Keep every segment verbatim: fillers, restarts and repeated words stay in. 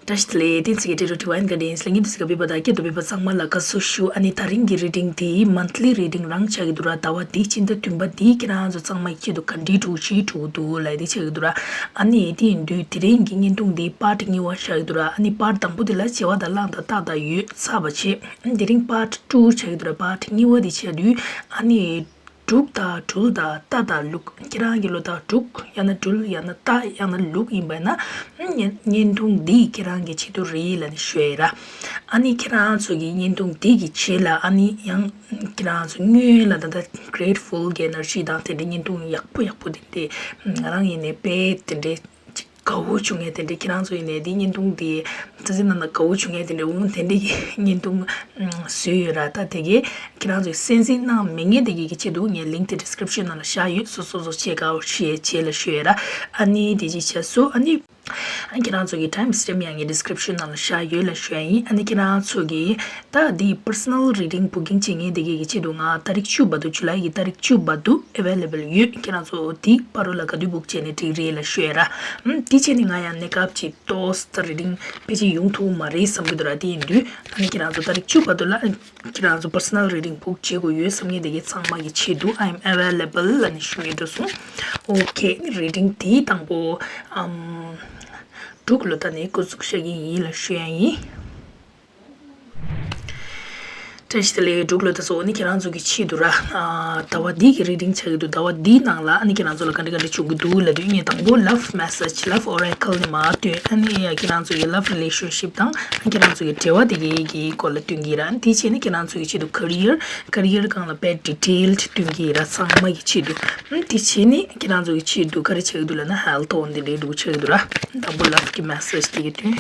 བཀྲ་ཤིས་བདེ་ལེགས། བསྟན་འཛིན་གྱི་འབྲི་རུ་དྲི་བ་ཨན་ག་ཌེན་སི་ལ་ངེད་དུ་ཟིག་ག་བི་བ་དང་སྐད་དུ་བི་བ་ཚང་མ་ལ་དགའ་བསུ་ཞུ། ཨ་ནི་ད་རིང་གི་རི་ཌིང་དེ་མན་ཐ་ལི་རི་ཌིང་རང་ཆགས་ཀྱི་འདུག་ར། ཟླ་བ་འདིའི་སྤྱི་ཟླ་བདུན་པ་འདིའི་ཁྱེད་རང་ཚོ་ཚང་མ་ཡི་ཆེད་དུ་ག་འདྲའི་འགྲུབ་ཤེས་འགྲུབ་འདུག་ལ་དེ་ཆགས་ཀྱི་འདུག་ར། ཨ་ནི་དེ་ཡིན་དུས་དེ་རིང་གི་བརྙན་ཐུང་འདི་པར་ཊི་གཉིས་པ་ཆགས་ཀྱི་འདུག་ར། ཨ་ནི་པར་ཊི་དང་པོ་དེ་ལ་བྱེ་བ་དང་གླང་དང་སྟག་དང་ཡོས་ཚར་བ་བྱས། དེ་རིང་པར་ཊི་ཊུ་ཆགས་ཀྱི་འདུག་ར། པར་ཊི་གཉིས་པ་དེ་ཆགས་དུས་ཨ་ནི། འབྲུག་དང་སྦྲུལ་དང་རྟ་དང་ལུག་ཁྱེད་རང་གི་ལོ་དང་འབྲུག་ཡང་ན་སྦྲུལ་ཡང་ན་རྟ་ཡང་ན་ལུག་ཡིན་པ་ན། བརྙན་བརྙན་ཐུང་འདི་ཁྱེད་རང་གི་ཆེད་དུ་རེད་ལབ་ནས་ཞུ་ཡ་ཡིན་ར། ཨ་ནི་ཁྱེད་རང་ཚོ་གི་བརྙན་ཐུང་འདི་གི་རྗེས་ལ་ཨ་ནི་ཡང་ཁྱེད་རང་ཚོ་སྔོན་ལ་ད་ལྟ་གྷི་རེཊ་ཕུལ་གྱི་ཨེ་ནར་ཇི་དང་དེ་འདྲའི་བརྙན་ཐུང་ཡག་པོ་ཡག་པོ་དེ་འདྲའི་ང་རང་ཡིན་ནའི་དཔེ་དེ་འདྲའི་ཅིག་དགའ་བོ་བྱུང་ངས་དེ་འདྲའི་ཁྱེད་རང་ཚོ་ཡིན་ནའི་དེ་བརྙན་ཐུང་དེ་ཙི་ཙི་ནང་ན་དགའ་བོ་བྱུང་ངས་དེ་འདྲའི་འོང་དེ་འདྲའི་གི་བརྙན་ཐུང་བཟོས་ཡོད་ར། ད་དེ་གས་ཁྱེད་རང་ཚོས་གསན་གཟིགས་གནང་མེད་མཁན་དེ་གས་ཀྱི་ཆེད་དུ་ངས་ལིང་ཀི་དེ་ཌི་སི་ཀི་རིབ་ཤན་ནང་ལ་བཞག་ཡོད། སོ་སོ་སོ་ཆེད་དགའ་བོ་བྱས་བྱས་ལ་ཞུ་ཡོད་ར། ཨ་ནི་དེ་ཅི་བྱས་སོ་ཨ་ནི། ཁྱེད་རང་ཚོ་གི་ཊའིམ་སི་ཊེམ་ཡང་ངས་ཌི་སི་ཀི་རིབ་ཤན་ནང་ལ་བཞག་ཡོད་ལ་ཞུ་ཡ་ཡིན། ཨ་ནི་ཁྱེད་རང་ཚོ་གི་ད་འདི་པར་སོ་ནལ་རི་ཌིང་བུ་ཀིང་བྱེད་མཁན་དེ་གས་ཀྱི་ཆེད་དུ་ང་ཏ་རིག་བཅུ་བར་དུ་ཇུ་ལའི་གི་ཏ་རིག་བཅུ་བར་དུ་ཨེ་ཝེ་ལེ་བལ་ཡོད། ཁྱེད་རང་ཚོ་དེ་བར་དུ་ལ་ག་དུས་བུག་བྱས་ནས་འགྲིག་རེད་ལ་ཞུ་ཡ་ར། ཨམ་དེ་བྱས་ནས་ང་ཡང་གནས་སྐབས་ཅིག་ཏོག་ཙམ་རི་ཌིང་ཕལ་ཆེར་ཡོང་ཐུབ་མ་རེད་བསམ་གྱི་འདུག་ར། དེ་ཡིན་དུས་ཨ་ནི་ཁྱེད་རང་ཚོ་ཏ་རིག་བཅུ་བར་དུ་ལ་ཁྱེད་རང་ཚོ་པར་སོ་ནལ་རི་ཌིང་བུག་བྱེད་དགོས་ཡོད་བསམ་མཁན་དེ་གས་ཚང་མ་གི་ཆེད་དུ་I am available ལབ་ནས་ཞུ་གི་འདུག་སོང་། ཨོ་ཁེ། རི་ཌིང་དེའི་དང་པོ་ཨམ་འབྲུག་ལོ་ད་ནས་འགོ་འཛུགས་བྱ་གི་ཡིན་ལ་ཞུ་ཡ་ཡིན། བཀྲ་ཤིས་བདེ་ལེགས། འབྲུག་ལོ་ད་སོ་ཨ་ནི་ཁྱེད་རང་ཚོ་གི་ཆེད་དུ་ར། ཨ་ཟླ་བ་འདི་གི་རི་ཌིང་ཆགས་ཀྱི་འདུག་ཟླ་བ་འདིའི་ནང་ལ་ཨ་ནི་ཁྱེད་རང་ཚོ་ལ་ག་འདྲ་ག་འདྲ་བྱུང་གི་འདུག་ལབ་དུས་ངས་དང་པོ་ལབ་མེ་སེ་ཇི་ལབ་ཨོ་རེ་ཀལ་ནས་མར་བཏོན། ཨ་ནི་ཡ་ཁྱེད་རང་ཚོ་གི་ལབ་རི་ལེ་ཤན་ཤིབ་དང་ཨ་ཁྱེད་རང་ཚོ་གི་འབྲེལ་བ་དེ་གའི་གི་སྐོར་ལ་སྟོན་གྱི་ར། ཨ་ནི་དེ་བྱས་ནས་ཁྱེད་རང་ཚོ་གི་ཆེད་དུ་ཀེ་རི་ཡར་ཀེ་རི་ཡར་སྒང་ལ་དཔེ་ཌི་ཊེལ་སྟོན་གྱི་ར། ཚང་མ་གི་ཆེད་དུ། ཨ་ནི་དེ་བྱས་ནས་ཁྱེད་རང་ཚོ་གི་ཆེད་དུ་ག་རེ་ཆགས་ཀྱི་འདུག་ལབ་ན་ཧེལ་ཐི་འོ་འདི་འདྲའི་འདུག་ཆགས་ཀྱི་འདུག་ར། དང་པོ་ལབ་ཀྱི་མེ་སེ་ཇི་དེ་གི་བཏོན།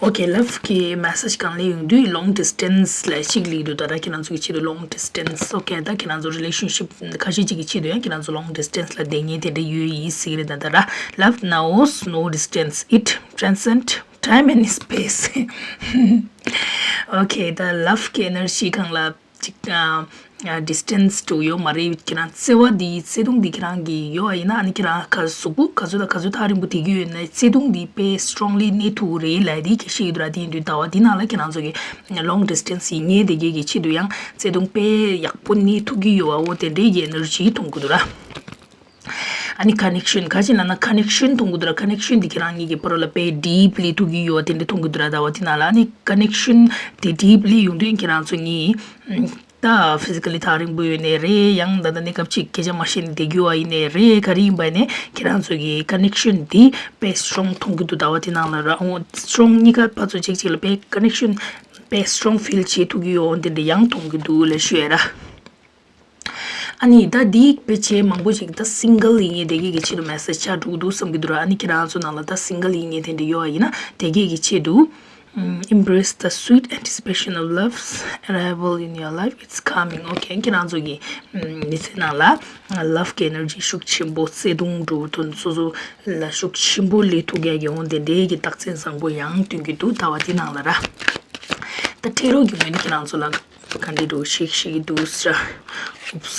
ཨོ་ཁེ། ལབ་ཀྱི་མེ་སེ་ཇི་སྒང་ལ་ཡོང་དུས་ལོང་ཌི་སི་ཊེན་སི་ལ་གཅིག་སླེབས་འདུག་ད་ལྟ་ཁྱེད་རང་ཚོ་གི་ཆེད་དུ་ལོང་ཌི་སི་ཊེན་སི། ཨོ་ཁེ། ད་ཁྱེད་རང་ཚོ་རི་ལེ་ཤན་ཤིབ་ཁ་ཤས་ཅིག་གི་ཆེད་དུ་ཡང་ཁྱེད་རང་ཚོ་ལོང་ཌི་སི་ཊེན་སི་ལ་བསྡད་མཁན་དེ་འདྲ་ཡོད་ཡིན་ཟེར་གྱི་རེད། ད་ད་ར། Love knows no distance, it transcends time and space. ཨོ་ཁེ། ད་ལབ་ཀྱི་ཨེ་ནར་ཇི་སྒང་ལ་ཅིག་ཨ་ཌི་སི་ཊེན་སི་འགྲོ་ཡོད་མ་རེད། ཁྱེད་རང་བརྩེ་བ་འདི་བརྩེ་དུང་འདི་ཁྱེད་རང་གི་ཡོད་ཨ་ཡིན་ན་ཨ་ནི་ཁྱེད་རང་ག་གཟུགས་པོ་ག་ཚོད་དང་ག་ཚོད་ཐག་རིང་པོ་བསྡད་ཀྱི་ཡོད་ན་བརྩེ་དུང་འདི་དཔེ་སི་ཊོང་ལི་གནས་ཐུབ་རེད་ལབ་དེ་གི་ཤེས་ཀྱི་འདུག་ར། དེ་ཡིན་དུས་ཟླ་བ་འདི་ནང་ལ་ཁྱེད་རང་ཚོ་གི་ལོང་ཌི་སི་ཊེན་སི་ཡིན་ངེས་དེ་གའི་གི་ཆེད་དུ་ཡང་བརྩེ་དུང་དཔེ་ཡག་པོ་གནས་ཐུབ་ཀྱི་ཡོད་ཨ། འོ་དེ་འདྲའི་གི་ཨེ་ནར་ཇི་མཐོང་གི་འདུག་ར། ཨ་ནི་ཀ་ནེག་ཤན་ག་ཅི་ལབ་ན་ཀ་ནེག་ཤན་མཐོང་གི་འདུག་ར། ཀ་ནེག་ཤན་འདི་ཁྱེད་རང་གཉིས་ཀྱི་བར་ལ་དཔེ་ཌིབ་ལི་ཐུག་གི་ཡོད་དེ་འདྲ་མཐོང་གི་འདུག་ར། ཟླ་བ་འདི་ནང་ལ་ཨ་ནི་ཀ་ནེག་ཤན་དེ་ཌིབ་ལི་ཡོང་དུས་ཁྱེད་རང་ཚོ་གཉིས་ད་ཕི་ཟི་ཀ་ལི་ཐག་རིང་པོ་ཡོད་ནའི་རེད། ཡང་ད་ལྟ་གནས་སྐབས་ཅིག་སྐད་ཆ་མ་བཤད་ནས་བསྡད་རྒྱུ་བ་ཡིན་ནའི་རེད། ག་རེ་ཡིན་པ་ནས་ཁྱེད་རང་ཚོ་གི་ཀ་ནེག་ཤན་འདི་དཔེ་སི་ཊོང་མཐོང་གི་འདུག་ཟླ་བ་འདི་ནང་ལ་ར། འོ་སི་ཊོང་གཉིས་ཀ་ཕར་ཚུར་གཅིག་གཅིག་ལ་དཔེ་ཀ་ནེག་ཤན་དཔེ་སི་ཊོང་ཕིལ་བྱེད་ཐུབ་ཀྱི་ཡོད་འདི་འདྲ་ཡང་མཐོང་གི་འདུག་ལབ་ཞུ་ཡ་ར། ཨ་ནི་ད་འདི་དཔེ་ཆ་མང་པོ་ཞིག་ད་སིང་གལ་ཡིན་ངེས་དེ་གས་ཀྱི་ཆེད་དུ་མེ་སེ་ཇི་ཆགས་འགྲོ་གི་འདུག་བསམ་གྱི་འདུག་ར། ཨ་ནི་ཁྱེད་རང་ཚོ་ནང་ལ་ད་སིང་གལ་ཡིན་ངེས་དེ་འདྲ་ཡོད་པ་ཡིན་ན་དེ་གས་ཀྱི་ཆེད་དུ། Embrace the sweet anticipation of love's arrival in your life, it's coming. ཨོ་ཁེ། ཁྱེད་རང་ཚོ་གི་མི་ཚེ་ནང་ལ་ལབ་ཀྱི་ཨེ་ནར་ཇི་ཤུགས་ཆེན་པོ་བརྩེ་དུང་འགྲོ་དོན་སོ་སོ་ལ་ཤུགས་ཆེན་པོ་སླེབས་ཐུབ་ཡ་གི་འོ་དེ་འདྲའི་གི་རྟགས་མཚན་བཟང་པོ་ཡང་སྟོན་གྱི་འདུག་ཟླ་བ་འདི་ནང་ལ་ར། ད་ཊེ་རོ་གི་ངོས་ནས་ཁྱེད་རང་ཚོ་ལ་ག་འདྲ་འདུག་ཤིག་ཤིག་འདུག་ས། Oops.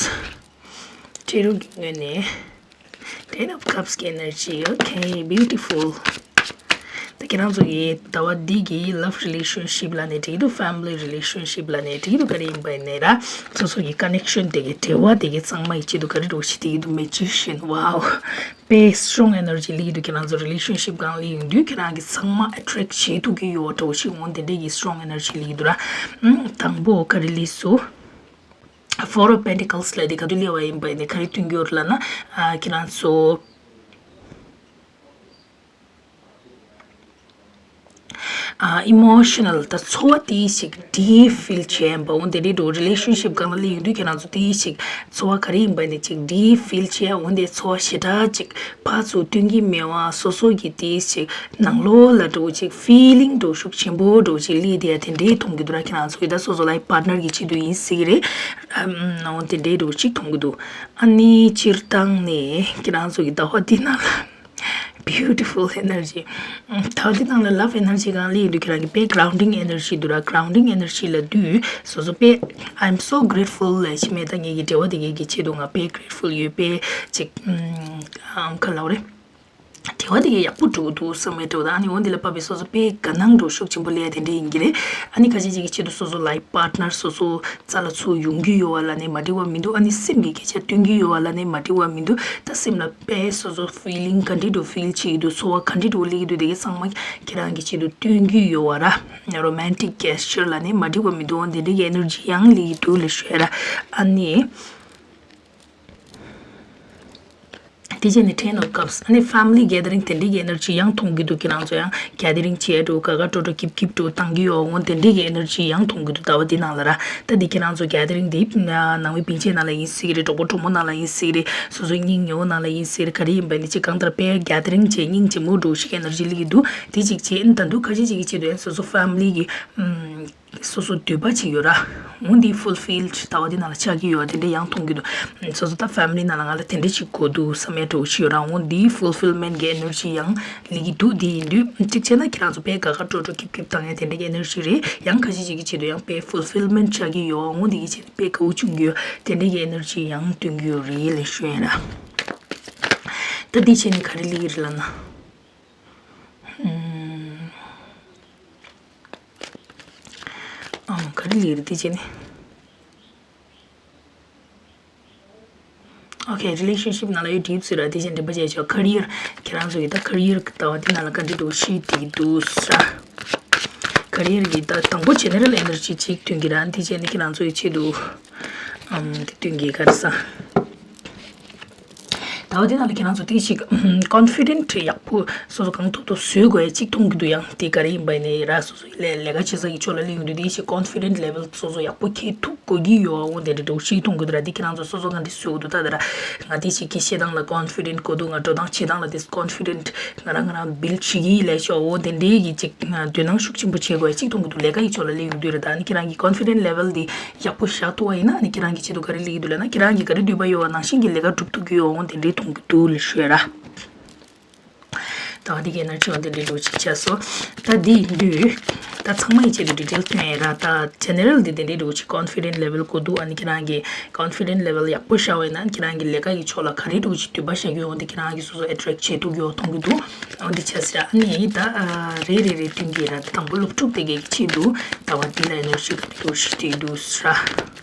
ཊེ་རོ་གི་ངོས་ནས་Ten of Cups གི་ཨེ་ནར་ཇི། Okay, beautiful. ད་ཁྱེད་རང་ཚོ་གི་ཟླ་བ་འདི་གི་ལབ་རི་ལེ་ཤན་ཤིབ་ལབ་ནའི་འགྲིག་གི་འདུག་ཕེ་མི་ལི་རི་ལེ་ཤན་ཤིབ་ལབ་ནའི་འགྲིག་གི་འདུག་ག་རེ་ཡིན་པ་ཡིན་ནའི་ར། སོ་སོ་གི་ཀ་ནེག་ཤན་དེ་གི་འབྲེལ་བ་དེ་གི་ཚང་མ་ཡི་ཆེད་དུ་ག་རེ་འདྲ་བོ་ཞིག་སྟེར་གྱི་འདུག་མེ་ཇི་ཤན། Wow. དཔེ་སི་ཊོང་ཨེ་ནར་ཇི་སླེབས་ཀྱི་འདུག་ཁྱེད་རང་ཚོ་རི་ལེ་ཤན་ཤིབ་སྒང་སླེབས་ཡོང་དུས་ཁྱེད་རང་གི་ཚང་མ་ཨེ་ཊེག་བྱེད་ཐུབ་ཀྱི་ཡོད་འདྲ་བོ་ཞིག་འོང་དེ་འདྲའི་གི་སི་ཊོང་ཨེ་ནར་ཇི་སླེབས་ཀྱི་འདུག་ར། ཨམ་དང་པོ་ག་རེ་སླེབས་སོང་། Four of Pentacles ལབ་དེ་ག་དུས་སླེབས་པ་ཡིན་པ་ཡིན་ནའི་ག་རེ་སྟོན་གྱི་ཡོད་རེད་ལབ་ན། ཨ་ཁྱེད་རང་ཚོ་ཨ་ཨི་མོ་ཤི་ནལ་ད་ཚོར་བ་དེ་ཞིག་ཌིབ་ཕིལ་བྱས་པ་འོ་དེ་འདྲའི་འདྲ་བོ་རི་ལེ་ཤན་ཤིབ་སྒང་ལ་སླེབས་ཡོང་དུས་ཁྱེད་རང་ཚོ་དེ་ཞིག་ཚོར་བ་ག་རེ་ཡིན་པ་ཡིན་ནའི་ཅིག་ཌིབ་ཕིལ་བྱས། འོ་དེ་ཚོར་བ་ཞེ་དྲག་ཅིག་ཕར་ཚུར་སྟོན་གྱི་མེད་པ་སོ་སོ་གི་དེ་ཞིག་ནང་ལོགས་ལ་འདྲ་བོ་ཅིག་ཕི་ལིང་འདྲ་བོ་ཤུགས་ཆེན་པོ་འདྲ་བོ་ཅིག་སླེབས་བསྡད་ཡ་དེ་འདྲའི་མཐོང་གི་འདུག་ར། ཁྱེད་རང་ཚོ་གི་ད་སོ་སོ་ལའི་ཕར་ཊི་ནར་གྱི་ཆེད་དུ་ཡིན་སྲིད་ཀྱི་རེད། ཨམ་འོ་དེ་འདྲའི་འདྲ་བོ་ཅིག་མཐོང་གི་འདུག་ཨ་ནི་སྤྱིར་བཏང་ནས་ཁྱེད་རང་ཚོ་གི་ཟླ་བ་འདི་ནང་ལ་Beautiful energy. ད་འདི་ནང་ལ་ལབ་ཨེ་ནར་ཇི་སྒང་སླེབས་ཡོང་དུས་ཁྱེད་རང་གི་དཔེ་གྷ་རའུན་ཌིང་ཨེ་ནར་ཇི་འདུག་ར། གྷ་རའུན་ཌིང་ཨེ་ནར་ཇི་ལབ་དུས་སོ་སོ་དཔེ་I'm so grateful ལབ་ཤེས་མེད། ད་ངེད་ཀྱི་འབྲེལ་བ་དེ་གའི་གི་ཆེད་དུ་ང་དཔེ་གྷ་རེ་ཊི་ཕུལ་ཡོད། དཔེ་ཅིག་ཨམ་ག་ལབ་རེད། བྲེལ་བ་དེ་གས་ཡག་པོ་འགྲོ་གི་འདུག་བསམ་པའི་འདྲ་བོ་དང་། ཨ་ནི་འོ་འདི་ལ་བབས་པའི་སོ་སོ་དཔེ་དགའ་སྣང་འདྲ་བོ་ཤུགས་ཆེན་པོ་སླེབས་ཡ་དེ་འདྲ་ཡིན་གྱི་རེད། ཨ་ནི་ཁ་ཤས་ཅིག་གི་ཆེད་དུ་སོ་སོ་life partner སོ་སོ་རྩ་ལ་ཚུར་ཡོང་གི་ཡོད་པ་ལབ་ནས་མ་འགྲིག་པ་མི་འདུག་ཨ་ནི་སེམས་ཀྱི་སྐད་ཆ་སྟོན་གྱི་ཡོད་པ་ལབ་ནས་མ་འགྲིག་པ་མི་འདུག་ད་སེམས་ལ་དཔེ་སོ་སོ་feeling ག་འདྲ་འདྲ་བོ་feel བྱེད་ཀྱི་འདུག་ཚོར་བ་ག་འདྲ་འདྲ་བོ་སླེབས་ཀྱི་འདུག་དེ་གས་ཚང་མ་ཁྱེད་རང་གི་ཆེད་དུ་སྟོན་གྱི་ཡོད་པ་ར། romantic gesture ལབ་ནས་མ་འགྲིག་པ་མི་འདུག་འོ་འདི་འདྲ་གི་energy ཡང་སླེབས་ཀྱི་འདུག་ལབ་ཞུ་ཡ་ར། ཨ་ནི། དེ་རྗེས་ནས་Ten of Cups ཨ་ནི་family gathering དེ་འདྲའི་གི་energy ཡང་མཐོང་གི་འདུག་ཁྱེད་རང་ཚོ་ཡང་gathering བྱས་འགྲོ་ག་ག་འགྲོ་འགྲོ་སྐྱིད་སྐྱིད་འགྲོ་བཏང་གི་ཡོད་འོང་། དེ་འདྲའི་གི་energy ཡང་མཐོང་གི་འདུག་ཟླ་བ་འདི་ནང་ལ་ར། ད་འདི་ཁྱེད་རང་ཚོ་gathering འདི་ནང་མི་སྤུན་མཆེད་ནང་ལ་ཡིན་སྲིད་གི་རེད། གྲོགས་པོ་གྲོགས་མོ་ནང་ལ་ཡིན་སྲིད་གི་རེད། སོ་སོའི་སྙིང་ཉེ་བོ་ནང་ལ་ཡིན་སྲིད་གི་རེད། ག་རེ་ཡིན་པ་ནི་ཅིག་གང་ལྟར་དཔེ་gathering བྱས་སྙིང་རྗེ་མོ་འགྲོ་ཞིག་energy སླེབས་ཀྱི་འདུག་དེ་གཅིག་བྱས་ཨ་ནི་ད་དུང་ཁ་ཤས་ཅིག་གི་ཆེད་དུ་ཡང་སོ་སོ་family གི་ཨམ། སོ་སོ་འདོད་པ་ཅིག་ཡོད་ར། འོ་འདི་fulfilled ཟླ་བ་འདི་ནང་ལ་ཆགས་ཀྱི་ཡོད་དེ་འདྲ་ཡང་མཐོང་གི་འདུག་སོ་སོ་ད་family ནང་ལ་ང་ལ་དེ་འདྲ་ཅིག་དགོས་འདུག་བསམ་ཡ་འདྲ་བོ་ཅིག་ཡོད་ར། འོ་འདི་fulfillment གི་energy ཡང་སླེབས་ཀྱི་འདུག་དེ་ཡིན་དུས་གཅིག་བྱས་ན་ཁྱེད་རང་ཚོ་དཔེ་དགའ་དགའ་སྤྲོ་སྤྲོ་སྐྱིད་སྐྱིད་བཏང་ཡ་དེ་འདྲ་གི་energy རེད། ཡང་ཁ་ཤས་ཅིག་གི་ཆེད་དུ་ཡང་དཔེ་fulfillment ཆགས་ཀྱི་ཡོད། འོ་འདི་གི་ཆེད་དུ་དཔེ་དགའ་བོ་བྱུང་གི་ཡོད། དེ་འདྲ་གི་energy ཡང་སྟོན་གྱི་ཡོད་རེད་ལབ་ཞུ་ཡ་ཡིན་ར། ད་འདི་བྱས་ནས་ག་རེ་སླེབས་ཀྱི་རེད་ལབ་ན། ཨང་། ག་རེ་ལབ་རེད་དེ་བྱས་ནས། Okay relationship ནང་ལ་ཡོད་འགྲིག་ཚུལ་ར། དེ་བྱས་འགྲིག་པ་བྱས་ཆོག career ཁྱེད་རང་ཚོ་ཡི་ད་career ཟླ་བ་འདི་ནང་ལ་ག་འདྲ་འདུག་ཤི་དེ་འདུག་ས། career གི་ད་དང་པོ་general energy གཅིག་སྟོན་གྱི་ར། དེ་བྱས་ནས་ཁྱེད་རང་ཚོ་ཡི་ཆེད་དུ་ཨམ་དེ་སྟོན་གྱི་ག་རེ་ས། ཟླ་བ་འདི་ནང་ལ་ཁྱེད་རང་ཚོ་ཏིག་ཅིག་confident ཡག་པོ་སོ་སོ་གང་ཐུབ་ཐུབ་བཟོ་དགོས་ཡ་གཅིག་མཐོང་གི་འདུག་ཡང་དེ་ག་རེ་ཡིན་པ་ཡིན་ནའི་ར། སོ་སོ་ལས་ལས་ཀ་བྱེད་ས་གི་ཕྱོགས་ལ་སླེབས་ཡོང་དུས་ཏིག་ཅིག་confident level སོ་སོ་ཡག་པོ་འཁྱེར་ཐུབ་དགོས་ཀྱི་ཡོད། འོ་དེ་འདྲ་འདྲ་བོ་ཞིག་མཐོང་གི་འདུག་ར། དེ་ཁྱེད་རང་ཚོ་སོ་སོ་གང་འདྲ་བཟོ་གི་འདུག་ད་དེ་ར་ང་ཏིག་ཅིག་སྐད་བཤད་སྟངས་ལ་confident དགོས་འདུག་ང་འགྲོ་སྟངས་བྱེད་སྟངས་ལ་ཏིག་confident ང་རང་ང་རང་build བྱེད་ཀྱི་ལས་ཤོག་འོ་དེ་འདྲའི་གི་ཅིག་འདོད་སྣང་ཤུགས་ཆེན་པོ་བྱེད་དགོས་ཡ་གཅིག་མཐོང་གི་འདུག་ལས་ཀ་གི་ཕྱོགས་ལ་སླེབས་ཡོང་དུས་ར། ད་ནི་ཁྱེད་རང་གི་confident level དེ་ཡག་པོ་བཞག་ཐུབ་པ་ཡིན་ན་ནི་ཁྱེད་རང་གི་ཆེད་དུ་ག་རེ་སླེབས་ཀྱི་འདུག་ལབ་ན། ཁྱེད་རང་གི་ག་རེ་འདོད་པ་ཡོད་པ་ནང་བཞིན་གྱི་ལས་ཀ་སྒྲུབ་ཐུབ་ཀྱི་ཡོད་འོང་དེ་འདྲའི་མཐོང་གི་འདུག་ལབ་ཞུ་ཡ་ར། ད་བ་དེ་གའི་ནར་ཆེ་བ་དེ་འདྲའི་འགྲོ་ཅིག་བྱས་སོ། ད་དེ་ཡིན་དུས་ད་ཚང་མ་ཡི་ཆེད་དུ་detail སྟོན་ཡ་ར། ད་general དེ་དེ་འདྲའི་འགྲོ་ཅིག་confident level དགོས་འདུག་ཨ་ནི་ཁྱེད་རང་གི་confident level ཡག་པོ་བཞག་པ་ཡིན་ན་ཁྱེད་རང་གི་ལས་ཀ་གི་ཕྱོགས་ལ་ག་རེ་འགྲོ་ཅིག་འདོད་པ་བཞག་གི་ཡོད་འོང་དེ་ཁྱེད་རང་གི་སོ་སོ་attract བྱེད་ཐུབ་ཀྱི་ཡོད་མཐོང་གི་འདུག་འོ་འདི་བྱས་ཟེར། ཨ་ནི་ད་རེ་རེ་རེ་སྟོན་གྱི་ར། དང་པོ་སློབ་ཕྲུག་དེ་གའི་གི་ཆེད་དུ་ད་བ་འདི་ལ་ཨེ་ནར་ཇི་ག་འདྲ་འདུག་ཞིག་དེ་འདུག་ཟེར།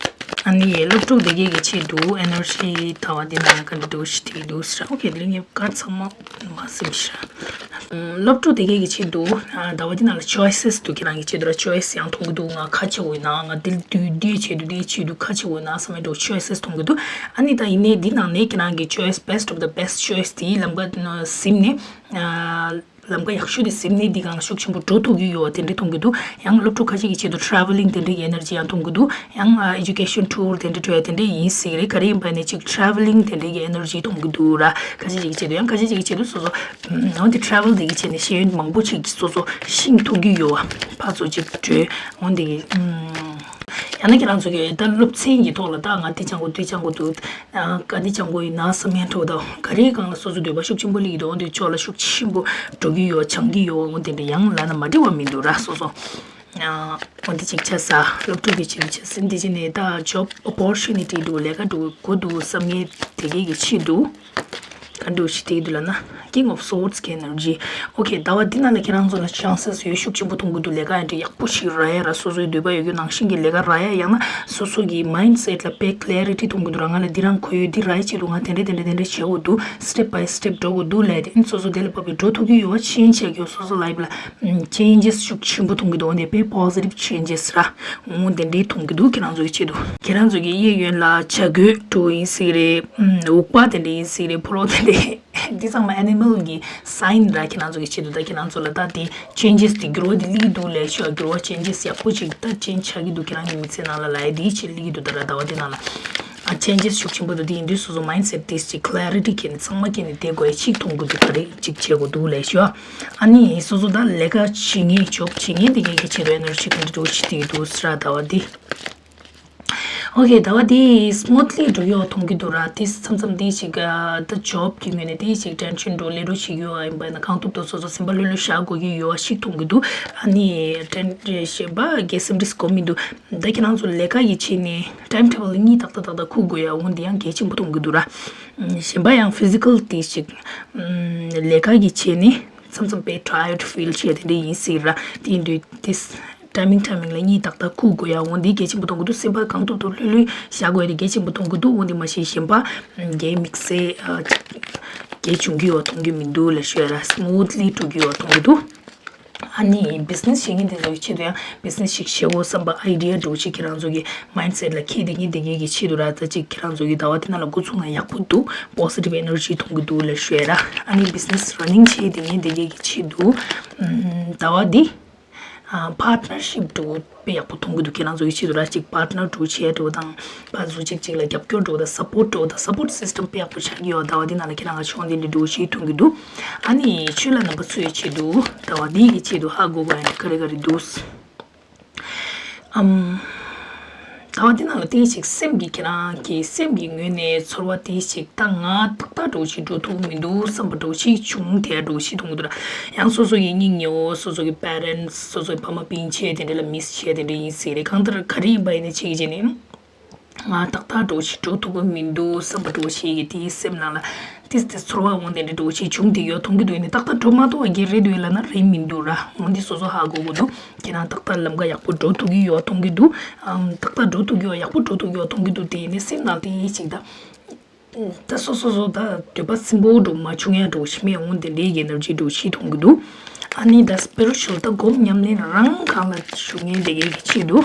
ཨ་ནི་སློབ་ཕྲུག་དེ་གའི་གི་ཆེད་དུ་ཨེ་ནར་ཇི་ད་བ་འདི་ལ་ག་འདྲ་འདུག་ཞིག་དེ་འདུག་ཟེར། ཨོ་ཁེ། དེ་རིང་ངས་ག་ཚང་མ་མ་སེམས་ཤ། སློབ་ཕྲུག་དེ་གའི་གི་ཆེད་དུ་ད་བ་འདི་ལ་choices འདུག་ཁྱེད་རང་གི་ཆེད་དུ་ར་choice ཡང་མཐོང་གི་འདུག་ང་ག་བྱེད་དགོས་ན་ང་འདི་འདི་འདི་ཆེད་དུ་འདི་ཆེད་དུ་ག་བྱེད་དགོས་ན་བསམ་པའི་འགྲོ་choices མཐོང་གི་འདུག་ཨ་ནི་ད་ཡིན་ནའི་འདི་ནང་ནས་ཁྱེད་རང་གི་choice best of the best choice དེ་ལམ་ཀ་ཟིན་ནས། ལམ་ཀ་ཡག་ཤོས་དེ་ཟིན་ནས་འདི་སྒང་ལ་ཤུགས་ཆེན་པོ་འགྲོ་ཐུབ་ཀྱི་ཡོད་པ་དེ་འདྲ་མཐོང་གི་འདུག་ཡང་སློབ་ཕྲུག་ཁ་ཤས་ཀྱི་ཆེད་དུ་travelling དེ་འདྲའི་གི་ཨེ་ནར་ཇི་ཡང་མཐོང་གི་འདུག་ཡང་ཨ་education tour དེ་འདྲ་འགྲོ་ཡ་དེ་འདྲ་ཡིན་སྲིད་རེད། ག་རེ་ཡིན་པ་ནས་ཅིག་travelling དེ་འདྲའི་གི་ཨེ་ནར་ཇི་མཐོང་གི་འདུག་ར། ཁ་ཤས་ཅིག་གི་ཆེད་དུ་ཡང་ཁ་ཤས་ཅིག་གི་ཆེད་དུ་སོ་སོ་འོན་ཏེ་travel དེ་གི་ཆེད་ནས་ཤེས་ཡོན་མང་པོ་ཅིག་སོ་སོ་ཤེས་ཐུབ་ཀྱི་ཡོད་པ་ཕར་ཚུར་ཅིག་འགྲོ་འོན་ཏེ་གི་ཡང་ན་ཁྱེད་རང་ཚོ་གི་ད་སློབ་ཚན་གྱི་ཐོག་ལ་ད་ང་འདི་སྦྱང་དགོས་འདི་སྦྱང་དགོས་འདུག་ཨ་ག་འདི་སྦྱང་དགོས་ཡིན་ན་བསམ་ཡ་འདྲ་བོ་དང་ག་རེའི་སྒང་ལ་སོ་སོ་འདོད་པ་ཤུགས་ཆེན་པོ་སླེབས་ཀྱི་འདུག་འོན་ཏེ་ཕྱོགས་ལ་ཤུགས་ཆེན་པོ་འགྲོ་གི་ཡོད་སྦྱང་གི་ཡོད་འོན་ཏེ་འདི་ཡང་ལབ་ན་མ་འགྲིག་པ་མི་འདུག་ར། སོ་སོ་ཨ་འོན་ཏེ་ཅིག་ཆ་ས་སློབ་ཕྲུག་གི་ཆེད་དུ་ཆ་ཟིན་འདི་ཅི་ནས་ད་job opportunity འདུག་ལས་ཀ་འདུག་དགོས་འདུག་བསམ་ངེས་དེ་གའི་གི་ཆེད་དུ། ག་འདྲ་ཞིག་དེ་འདུག་ལབ་ན། King of Swords གི་ཨེ་ནར་ཇི། ཨོ་ཁེ། ཟླ་བ་འདི་ནང་ལ་ཁྱེད་རང་ཚོ་ལ་chances ཡོད་ཤུགས་ཆེན་པོ་མཐོང་གི་འདུག་ལས་ཀ་ཡང་འདྲ་ཡག་པོ་ཞིག་རག་ཡ་ར། སོ་སོའི་འདོད་པ་ཡོད་རྒྱུ་ནང་བཞིན་གྱི་ལས་ཀ་རག་ཡ། ཡང་ན་སོ་སོ་གི་mindset ལ་དཔེ་clarity མཐོང་གི་འདུག་ར། ང་ལ་འདི་རང་དགོས་ཡོད། འདི་རག་ཡ་ཆེད་དུ་ང་དེ་འདྲ་དེ་འདྲ་དེ་འདྲ་བྱེད་དགོས་འདུག step by step འགྲོ་དགོས་འདུག་ལབ་དེ། ཨིན་སོ་སོ་དེ་ལ་བབས་པའི་འགྲོ་ཐུབ་ཀྱི་ཡོད་པ་change བྱེད་ཀྱི་ཡོད། སོ་སོ་life ལ་changes ཤུགས་ཆེན་པོ་མཐོང་གི་འདུག་འོ་ནས་དཔེ་positive changes ར། འོ་དེ་འདྲའི་མཐོང་གི་འདུག་ཁྱེད་རང་ཚོ་གི་ཆེད་དུ། ཁྱེད་རང་ཚོ་གི་གཡས་གཡོན་ལ་བྱ་རྒོད་འདྲ་བོ་ཡིན་སྲིད་རེད། འུག་པ་དེ་འདྲ་ཡིན་སྲིད་རེད། ཕོ་རོག་དེ་འདྲ། འདི་ཚང་མ་animal གི་sign ར། ཁྱེད་རང་ཚོ་གི་ཆེད་དུ་ད་ཁྱེད་རང་ཚོ་ལ་ད་དེ་changes དེ་འགྱུར་བ་དེ་སླེབས་ཀྱི་འདུག་ལབ་ཤོག་འགྱུར་བ་changes ཡག་པོ་ཅིག་ད་change ཆགས་ཀྱི་འདུག་ཁྱེད་རང་གི་མི་ཚེ་ནང་ལ་ལབ་ཡ་དེའི་ཆེད་སླེབས་ཀྱི་འདུག་ད་ར་ཟླ་བ་དེ་ནང་ལ་ཨ་changes ཤུགས་ཆེན་པོ་འདུག་དེ་ཡིན་དུས་སོ་སོ་mindset དེ་ཅིག་clarity ཁྱེད་ནི་ཚང་མ་ཁྱེད་ནི་དེ་དགོས་ཡ་ཅིག་མཐོང་གི་འདུག་ག་རེ་ཅིག་བྱེད་དགོས་འདུག་ལབ་ཤོག་ཨ་ནི་སོ་སོ་ད་ལས་ཀ་བྱེད་མཁན་job བྱེད་མཁན་དེ་གའི་གི་ཆེད་དུ་ཨེ་ནར་ཇི་ག་འདྲ་འདྲ་བོ་ཅིག་སླེབས་ཀྱི་འདུག་ཟེར་ར་ཟླ་བ་དེ། ཨོ་ཁེ། ཟླ་བ་འདི་སི་མུ་ཐི་ལི་འགྲོ་ཡོད་མཐོང་གི་འདུག་ར། དེ་མཚམས་མཚམས་དེ་ཞིག་ཨ་ད་ཇོབ་ཀྱི་ངོས་ནས་དེ་ཞིག་ཊེན་ཤན་འགྲོ་ལས་འགྲོ་ཞིག་ཡོད་ཨ། ཡིན་པ་ན་གང་ཐུབ་ཐུབ་སོ་སོ་སེམས་པ་ལྷོད་ལྷོད་བཞག་དགོས་ཀྱི་ཡོད་ཨ་ཞིག་མཐོང་གི་འདུག་ཨ་ནི་ཊེན་གཞན་པ་གལ་སེམས་ཁྲལ་དགོས་མི་འདུག་ད་ཁྱེད་རང་ཚོ་ལས་ཀ་ཡི་ཆེད་ནས་ཊེམ་ཊེ་བལ་གཉིས་ཏག་ཏག་ཏག་ཏག་ཁུག་དགོས་ཡ། འོ་འདི་ཡང་གལ་ཆེན་པོ་མཐོང་གི་འདུག་ར། གཞན་པ་ཡང་ཕི་ཟི་ཀལ་དེ་ཞིག་ལས་ཀ་གི་ཆེད་ནས་མཚམས་མཚམས་དཔེ་ཊ་ཡར་ཌི་ཕིལ་བྱས་དེ་འདྲ་ཡིན་སྲིད་ར། དེ་ཡིན་དུས་དེ་ཊའི་མིང་ཊའི་མིང་ལ་གཉིས་ཏག་ཏག་ཁུག་དགོས་ཡ། འོ་འདི་གལ་ཆེན་པོ་མཐོང་གི་འདུག་སེམས་པ་གང་ཐུབ་ཐུབ་ལྷོད་ལྷོད་བཞག་དགོས་ཡ་དེ་གལ་ཆེན་པོ་མཐོང་གི་འདུག་འོ་འདི་མ་གཞི་གཞན་པ་གལ་དམིགས་བསལ་གལ་བྱུང་གི་ཡོད་མཐོང་གི་མི་འདུག་ལབ་ཞུ་ཡ་ར། སི་མུ་ཐི་ལི་འགྲོ་གི་ཡོད་མཐོང་གི་འདུག་ཨ་ནི་བི་ཛི་ནེ་སི་བྱེད་མཁན་དེ་ཚོ་གི་ཆེད་དུ་ཡང་བི་ཛི་ནེ་སི་ཞིག་བྱེད་དགོས་བསམ་པ་ཨའི་ཌི་ཡ་འདྲ་བོ་ཅིག་ཁྱེད་རང་ཚོ་གི་མའིན་ཌི་སེ་ཊི་ལ་འཁྱེར་བསྡད་མཁན་དེ་གས་ཀྱི་ཆེད་དུ་ར། ད་ཅིག་ཁྱེད་རང་ཚོ་གི་ཟླ་བ་དེ་ནང་ལ་འགོ་ཚུགས་ན་ཡག་པོ་འདུག་པོ་སི་ཊིབ་ཨེ་ནར་ཇི་མཐོང་གི་འདུག་ལབ་ཞུ་ཡ་ར། ཨ་ནི་བི་ཛི་ནེ་སི་ར་ནིང་བྱེད་བསྡད་མཁན་དེ་གས་ཀྱི་ཆེད་དུ་ཨམ་ཟླ་བ་འདི་ཨ་པར་ཊི་ནར་ཤིབ་འདྲ་བོ་དཔེ་ཡག་པོ་མཐོང་གི་འདུག་ཁྱེད་རང་ཚོ་གི་ཆེད་དུ་ར། ཅིག་པར་ཊི་ནར་འདྲ་བོ་བྱེད་འདྲ་བོ་དང་། ཕར་ཚུར་གཅིག་གཅིག་ལ་རྒྱབ་སྐྱོར་འདྲ་བོ་དང་། སཔོར་ཊི་འདྲ་བོ་དང་། སཔོར་ཊི་སི་སི་ཊམ་དཔེ་ཡག་པོ་ཆགས་ཀྱི་ཡོད། ཟླ་བ་འདི་ནང་ལ་ཁྱེད་རང་ལ་ཕྱོགས་འདི་འདྲ་འདྲ་བོ་ཞིག་མཐོང་གི་འདུག་ཨ་ནི་ཆུ་ལ་རྣམ་པ་ཚོའི་ཆེད་དུ་ཟླ་བ་འདི་གི་ཆེད་དུ་ཧ་གོ་དགོས་ཡ་ག་རེ་ག་རེ་འདུག་ཨམ། ཟླ་བ་འདི་ནང་ལ་ཏོག་ཙམ་སེམས་ཀྱི་ཁྱེད་རང་གི་སེམས་ཀྱི་ངོས་ནས་ཚོར་བ་ཏོག་ཙམ་ད་ང་ཏག་ཏག་འདྲ་བོ་ཞིག་འགྲོ་ཐུབ་མི་འདུག་བསམ་པ་འདྲ་བོ་ཞིག་བྱུང་དེ་འདྲ་བོ་ཞིག་མཐོང་གི་འདུག་ར། ཡང་སོ་སོ་ཡི་སྙིང་ཉེ་བོ། སོ་སོ་གི་པེ་རེན་ཊི་སི། སོ་སོ་གི་ཕ་མ་སྤུན་མཆེད་དེ་འདྲ་ལ་མིས་བྱས་དེ་འདྲ་ཡིན་སྲིད་རེད། གང་ལྟར་ག་རེ་ཡིན་པ་ཡིན་ན་ཅིག་བྱས་ནས། ང་ཏག་ཏག་འདྲ་བོ་ཞིག་འགྲོ་ཐུབ་ཀྱི་མི་འདུག་བསམ་པ་འདྲ་བོ་ཞིག་གི་དེའི་སེམས་ནང་ལ་ཏིས་ཏིས་ཚོར་བ་འོང་དེ་འདྲ་འདྲ་བོ་ཞིག་བྱུང་དེ་ཡོད་མཐོང་གི་འདུག་ཡིན་ནའི་ཏག་ཏག་འགྲོ་མ་ཐུབ་པ་གི་རེད་འདུག་ལབ་ན་རེད་མི་འདུག་ར། འོ་འདི་སོ་སོ་ཧ་གོ་དགོས་འདུག་ཁྱེད་རང་ཏག་ཏག་ལམ་ཁ་ཡག་པོ་འགྲོ་ཐུབ་ཀྱི་ཡོད་མཐོང་གི་འདུག་ཨམ། ཏག་ཏག་འགྲོ་ཐུབ་ཀྱི་ཡོད། ཡག་པོ་འགྲོ་ཐུབ་ཀྱི་ཡོད་མཐོང་གི་འདུག་དེ་ཡིན་ནའི་སེམས་ནང་དེ་ཡིན་ཞིག་ད། ད་སོ་སོ་སོ་ད་འདོད་པ་སིམ་པོ་འདྲ་བོ་མ་བྱུང་ཡ་འདྲ་བོ་ཞིག་མེད་འོང་དེ་འདྲའི་གི་ཨེ་ནར་ཇི་འདྲ་བོ་ཞིག་མཐོང་གི་འདུག་ཨ་ནི་ད་སི་པི་རི་ཅུ་ཨལ་ད་སྒོམ་ཉམས་ལེན་རང་གང་ལ་ཞུགས་མཁན་དེ་གའི་གི་ཆེད་དུ་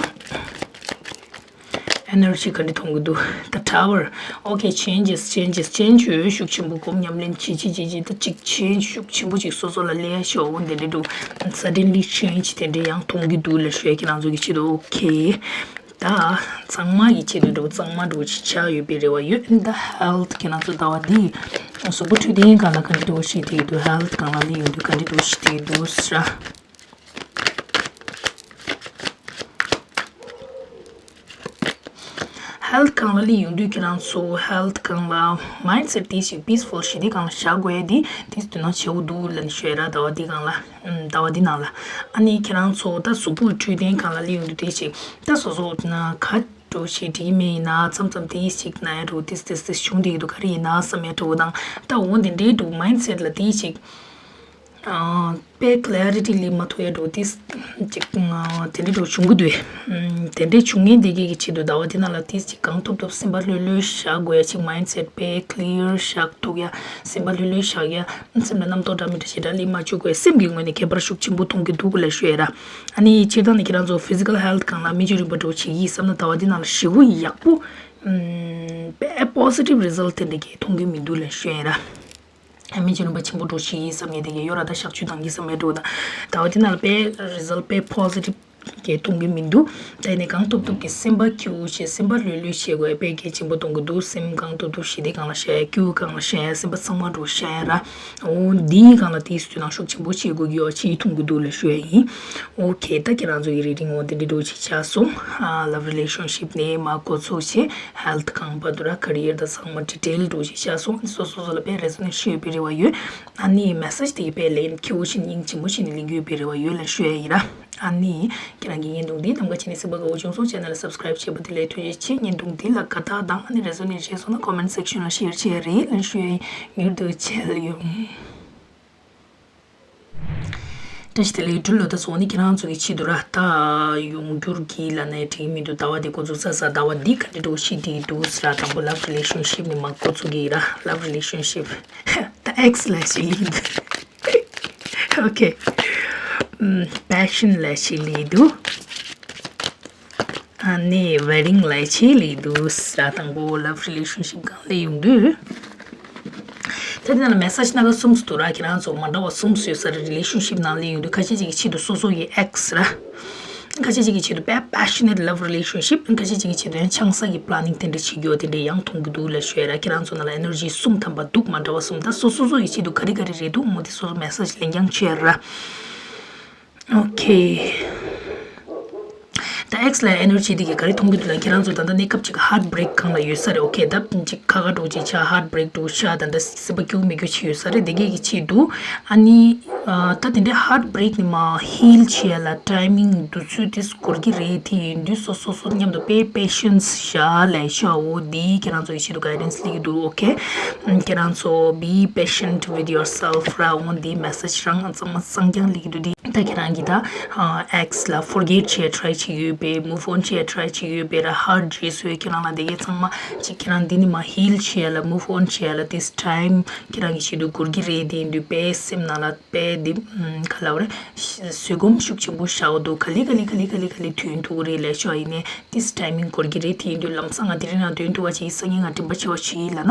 ཨེ་ནར་ཇི་ག་འདྲ་མཐོང་གི་འདུག་ད་ཊ་ཝར། ཨོ་ཁེ། ཆེན་ཇེས་ཆེན་ཇེས་ཆེན་ཇི་ཤུགས་ཆེན་པོ་སྒོམ་ཉམས་ལེན་བྱེད་བྱེད་བྱེད་བྱེད་ད་ཅིག་ཆེན་ཇི་ཤུགས་ཆེན་པོ་ཅིག་སོ་སོ་ལ་སླེབས་ཡ་ཞིག་འོང་དེ་འདྲ་འདྲ་བོ། སཱ་ཌན་ལི་ཆེན་ཇི་དེ་འདྲ་ཡང་མཐོང་གི་འདུག་ལབ་ཞུ་ཡ་ཁྱེད་རང་ཚོ་གི་ཆེད་དུ། ཨོ་ཁེ། ད་གཙང་མ་གི་ཆེད་དུ་འགྲོ་གཙང་མ་འགྲོ་ཅིག་ཆགས་ཡོད་པའི་རེ་བ་ཡོད། ད་ཧེལ་ཐི་ཁྱེད་རང་ཚོ་ཟླ་བ་འདི་གཟུགས་པོ་འཕྲོད་བསྟེན་སྒང་ལ་ག་འདྲ་འགྲོ་ཞིག་དེ་འདུག་ཧེལ་ཐི་སྒང་ལ་ལི་ཡོང་དུས་ག་འདྲ་འགྲོ་ཞིག་དེ་འདུག་ཟེར། ཧེལ་ཐི་སྒང་ལ་ལི་ཡོང་དུས་ཁྱེད་རང་ཚོ་ཧེལ་ཐི་སྒང་ལ་མའིན་ཌི་སེ་ཊི་དེ་ཞིག་པིས་ཕུལ་ཞི་བདེ་སྒང་ལ་བཞག་དགོས་ཡ་དེ་དེ་དོ་སྣང་བྱེད་དགོས་འདུག་ལབ་ནས་ཞུ་ཡ་ར། ཟླ་བ་འདི་སྒང་ལ། ཨམ། ཟླ་བ་འདི་ནང་ལ། ཨ་ནི་ཁྱེད་རང་ཚོ་ད་གཟུགས་པོ་འཕྲོད་བསྟེན་སྒང་ལ་ལི་ཡོང་དུས་དེ་ཞིག་ད་སོ་སོ་ན་ག་འགྲོ་ཞིག་འགྲིག་མེད་ཡིན་ན་མཚམས་མཚམས་དེ་ཞིག་ན་ཡ་འགྲོ་ཏིས་ཏིས་ཏིས་བྱུང་དེ་ཡོད་དུ་ག་རེ་ཡིན་ན་བསམ་ཡ་འགྲོ་དང་། ད་འོ་དེ་འདྲའི་འགྲོ་མའིན་ཌི་སེ་ཊི་ལ་དེ་ཞིག་ཨ། དཔེ་ཀི་ལེ་རི་ཊི་ལི་མ་ཐོ་ཡ་འགྲོ་ཏིས་ཅིག་ཨ། དེ་འདྲའི་འགྲོ་བྱུང་གི་འདུག་ཨམ། དེ་འདྲའི་བྱུང་ངེས་དེ་གས་ཀྱི་ཆེད་དུ་ཟླ་བ་དེ་ནང་ལ་ཏིས་ཅིག་གང་ཐུབ་ཐུབ་སེམས་པ་ལྷོད་ལྷོད་བཞག་དགོས་ཡ་ཅིག་མའིན་ཌི་སེ་ཊི་དཔེ་ཀི་ལི་ཡར་བཞག་ཐུབ་ཡ། སེམས་པ་ལྷོད་ལྷོད་བཞག་ཡ། སེམས་ལ་རྣམ་རྟོག་འདྲ་མི་འདྲ་ཞེ་དྲག་སླེབས་མ་བཅུག་དགོས། སེམས་ཀྱི་ངོས་ནས་ཁྱད་པར་ཤུགས་ཆེན་པོ་མཐོང་གི་འདུག་ལབ་ཞུ་ཡ་ར། ཨ་ནི་སྤྱིར་བཏང་ནས་ཁྱེད་རང་ཚོ་ཕི་ཟི་ཀལ་ཧེལ་ཐི་སྒང་ལ་མི་ཆོས་རིག་པ་འགྲོ་བྱེད་ཀྱི་བསམ་ན་ཟླ་བ་འདི་ནང་ལ་ཞེ་པོ་ཡག་པོ། ཨམ། དཔེ་པོ་སི་ཊིབ་རི་ཛལ་ཊི་དེ་འདྲ་གི་མཐོང་གི་མི་འདུག་ལབ་ཞུ་ཡ་ར། ཨ། མི་ཆོས་རིག་པ་ཆེན་པོ་འགྲོ་བྱེད་ཀྱི་བསམ་ཡ་དེ་གི་ཡོད་ར། ད་གཤག་བཅོས་བཏང་གི་བསམ་ཡ་འགྲོ་ད། ཟླ་བ་འདི་ནང་ལ་དཔེ་རི་ཛལ་ཊི་དཔེ་པོ་སི་ཊིབ་གི་མཐོང་གི་མི་འདུག་ད་ཡིན་ནའི་གང་ཐུབ་ཐུབ་ཀྱི་སེམས་པ་སྐྱིད་པོ་བྱས། སེམས་པ་ལྷོད་ལྷོད་བྱེད་དགོས་ཡ་དཔེ་གལ་ཆེན་པོ་མཐོང་གི་འདུག་སེམས་གང་ཐུབ་ཐུབ་ཞི་བདེ་སྒང་ལ་བཞག་ཡ། སྐྱིད་པོ་སྒང་ལ་བཞག་ཡ། སེམས་པ་གཙང་མ་འགྲོ་བཞག་ཡ་ར། འོ་འདིའི་སྒང་ལ་དེའི་དུས་ནང་ཤུགས་ཆེན་པོ་བྱེད་དགོས་ཀྱི་ཡོད་ཅེས་མཐོང་གི་འདུག་ལབ་ཞུ་ཡ་ཡིན། ཨོ་ཁེ། ད་ཁྱེད་རང་ཚོ་ཡི་རི་ཌིང་འོ་དེ་འདྲ་འགྲོ་ཅིག་ཆགས་སོང་། ཨ། ལབ་རི་ལེ་ཤོན་ཤིབ་ནས་མར་འགོ་ཚུགས་བྱས་ཧེལ་ཐི་གང་བར་དུ་ར་ཀེ་རི་ཡར་དང་ཚང་མ་ཌི་ཊེལ་འགྲོ་ཅིག་ཆགས་སོང་། སོ་སོ་སོ་ལ་དཔེ་རེ་ཛོ་ནེ་ཊི་ཡོད་པའི་རེ་བ་ཡོད། ཨ་ནི་མེ་སེཇ་དེ་གི་དཔེ་ལན་ཁྱེའུ་ཆེན་སྙིང་རྗེ་མོ་བྱས་ནས་ལེན་རྒྱུ་ཡོད་པའི་རེ་བ་ཡོད་ལབ་ཞུ་ཡ་ཡིན་ར། ཨ་ནི་ཁྱེད་རང་གི་བརྙན་ཐུང་འདི་ནམ་མཁའ་ཆེན་ནས་གཟིགས་པ་དགའ་བོ་བྱུང་སོང་། ཆེ་ནལ་ལ་སབ་སི་ཀ་རེབ་བྱེད་པ་དེ་ལས་ཐུགས་རྗེ་ཆེ། བརྙན་ཐུང་འདི་ལ་དགའ་རྟགས་དང་ཨ་ནི་རེ་ཛོ་ནེ་ཊི་བྱས་སོང་ན་ཀོ་མེན་ཊི་སེག་ཤན་ལ་ཤེར་བྱེད་ཡ་རེད་ལབ་ཞུ་ཡ་ཡིན། མྱུར་དུ་མཇལ་ཡོང་། བཀྲ་ཤིས་བདེ་ལེགས་འབྲུག་ལོ། ད་སོང་ནི་ཁྱེད་རང་ཚོ་གི་ཆེད་དུ་ར། ད་ཡོང་འགྱུར་གྱི་ལ་ནས་དྲིས་མི་འདུག་ཟླ་བ་འདི་འགོ་ཚུགས་ས་ས་ཟླ་བ་འདི་ག་འདྲ་འགྲོ་ཤི་དེ་འདུག་ཟེར་ར། དང་པོ་ལབ་རི་ལེ་ཤོན་ཤིབ་ནས་མ་འགོ་ཚུགས་ཀྱི་ར། ལབ་རི་ལེ་ཤོན་ཤིབ། ད་ཨེག་སི་ལ་ཞིག་ལི་འདུག་ཨོ་ཁེ། པེ་ཤན་ལ་ཞིག་ལི་འདུག་ཨ་ནི་ཝེ་ཌིང་ལ་ཆེ་ལི་འདུག་ས། དང་པོ་ལབ་རི་ལེ་ཤོན་ཤིབ་སྒང་ལས་ཡོང་དུས། ད་དེ་ནང་ལ་མེ་སེཇ་སྣ་ཁ་གསུམ་འདུག་ར། ཁྱེད་རང་ཚོ་མ་འདྲ་བ་གསུམ་ཡོད་ས་རེད། རི་ལེ་ཤོན་ཤིབ་ནང་ལས་ཡོང་དུས་ཁ་ཤས་ཅིག་གི་ཆེད་དུ་སོ་སོ་ཡི་ཨེག་སི་ར། ཁ་ཤས་ཅིག་གི་ཆེད་དུ་དཔེ་པེ་ཤ་ནེཊ་ལབ་རི་ལེ་ཤོན་ཤིབ། ཁ་ཤས་ཅིག་གི་ཆེད་དུ་ཡང་ཆང་ས་གི་པི་ལེ་ནིང་དེ་འདྲ་བྱེད་རྒྱུ་དེ་འདྲ་ཡང་མཐོང་གི་འདུག་ལབ་ཞུ་ཡ་ར། ཁྱེད་རང་ཚོ་ནང་ལ་ཨེ་ནར་ཇི་གསུམ་ཐམ་པ་འདུག་མ་འདྲ་བ་གསུམ། ད་སོ་སོ་སོ་ཡི་ཆེད་དུ་ག་རེ་ག་རེ་རེད་འདུག་མོ་དེ་སོ་སོ་མེ་སེཇ་ལེན་རྐྱང་བྱེད་ཡ་ར། ཨོ་ཁེ། ད་ ད་X་ལ་energy་དེ་གི་ག་རེ་མཐོང་གི་འདུག་ལབ་ན། ཁྱེད་རང་ཚོ་ད་ལྟ་གནས་སྐབས་ཅིག་heartbreak་སྒང་ལ་ཡོད་ས་རེད། ཨོ་ཁེ། ད་ཅིག་ཁ་ཁ་འགྲོ་ཅིག་ཆགས། heartbreak་འགྲོ་ཤག་ད་ལྟ་སེམས་པ་སྐྱིད་པོ་མེད་རྒྱུ་ཅིག་ཡོད་ས་རེད། དེ་གས་ཀྱི་ཆེད་དུ། ཨ་ནི་ཨ་ད་དེ་འདྲའི་heartbreak་ནས་མར་heal་བྱེད་ཡ་ལ་timing་དུས་ཚོད་དེ་འགོར་གྱི་རེད། དེ་ཡིན་དུས་སོ་སོ་སོ་མཉམ་དུ་དཔེ་patience་བཞག་ལབ་ཤག་འོ་འདི་ཁྱེད་རང་ཚོ་ཡི་ཆེད་དུ་guidance་སླེབས་ཀྱི་འདུག་ཨོ་ཁེ། ཁྱེད་རང་ཚོ་be patient with yourself་ར། འོ་འདི་message་རང་ཚང་མ་སང་རྐྱང་སླེབས་ཀྱི་འདུག་འདི་ད་ཁྱེད་རང་གིས་ད་ཨ་X་ལ་forget་བྱེད་try་བྱེད་ཡོད་པས། move on་བྱེད་try་བྱེད་ཡོད་པས་ར། hurt་བྱས་སོང་ཁྱེད་རང་ལ། དེ་གས་ཚང་མ་ཅིག་ཁྱེད་རང་འདི་ནས་མར་heal་བྱེད་ཡ་ལ། move on་བྱེད་ཡ་ལ་this time་ཁྱེད་རང་གི་ཆེད་དུ་འགོར་གྱི་རེད། དེ་ཡིན་དུས་དཔེ་སེམས་ནང་ལ་དཔེ་འདི་ག་ལབ་རེད། བཟོད་སྒོམ་ཤུགས་ཆེན་པོ་བཞག་འདུག་ག་ལེ་ག་ལེ་ག་ལེ་ག་ལེ་ག་ལེ་ཐོན་ཐུབ་ཀྱི་རེད་ལབ་ཤག་ཡིན་ནའི་this timing་འགོར་གྱི་རེད། དེ་ཡིན་དུས་ལམ་སང་ང་དེ་རིང་ནང་ཐོན་ཐུབ་པ་ཅིག་སང་ཉིན་ང་དྲན་པ་ཆེ་བ་ཞིག་ལབ་ན།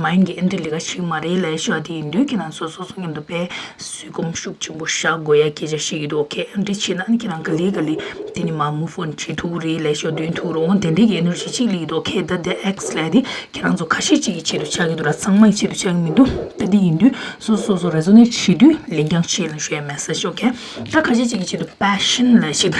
mind་གི་ཨེ་འདྲ་ལས་ཀ་ཞིག་མ་རེད་ལབ་ཤག་དེ་ཡིན་དུས་ཁྱེད་རང་སོ་སོ་སོ་མཉམ་དུ་དཔེ་བཟོད་སྒོམ་ཤུགས་ཆེན་པོ་བཞག་དགོས་ཡ་སྐད་ཆ་བཤད་ཀྱི་འདུག་ཨོ་ཁེ། ཨེ་འདྲ་བྱས་ན་ཨ་ནི་ཁྱེད་རང་ག་ལེ་ག་ལེ་དེ་ནས་མར་move on་བྱེད་ཐུབ་ཀྱི་རེད་ལབ་ཤག་འདོན་ཐུབ་རོགས། དེ་འདྲའི་གི་energy་ཅིག་སླེབས་ཀྱི་འདུག་ཨོ་ཁེ། ད་དེ་X་ལབ་དེ་ཁྱེད་རང་ཚོ་ཁ་ཤས་ཅིག་གི་ཆེད་དུ་ཆགས་ཀྱི་འདུག་ར། ཚང་མ་གི་ཆེད་དུ་ཆགས་ཀྱི་མི་འདུག་ད་དེ་ཡིན་དུས་སོ་སོ་སོ་resonate་བྱེད་དུས་ལེན་རྐྱང་བྱེད་ལབ་ཞུ་ཡ་message་ཨོ་ཁེ། ད་ཁ་ཤས་ཅིག་གི་ཆེད་དུ་passion་ལབ་ཞིག་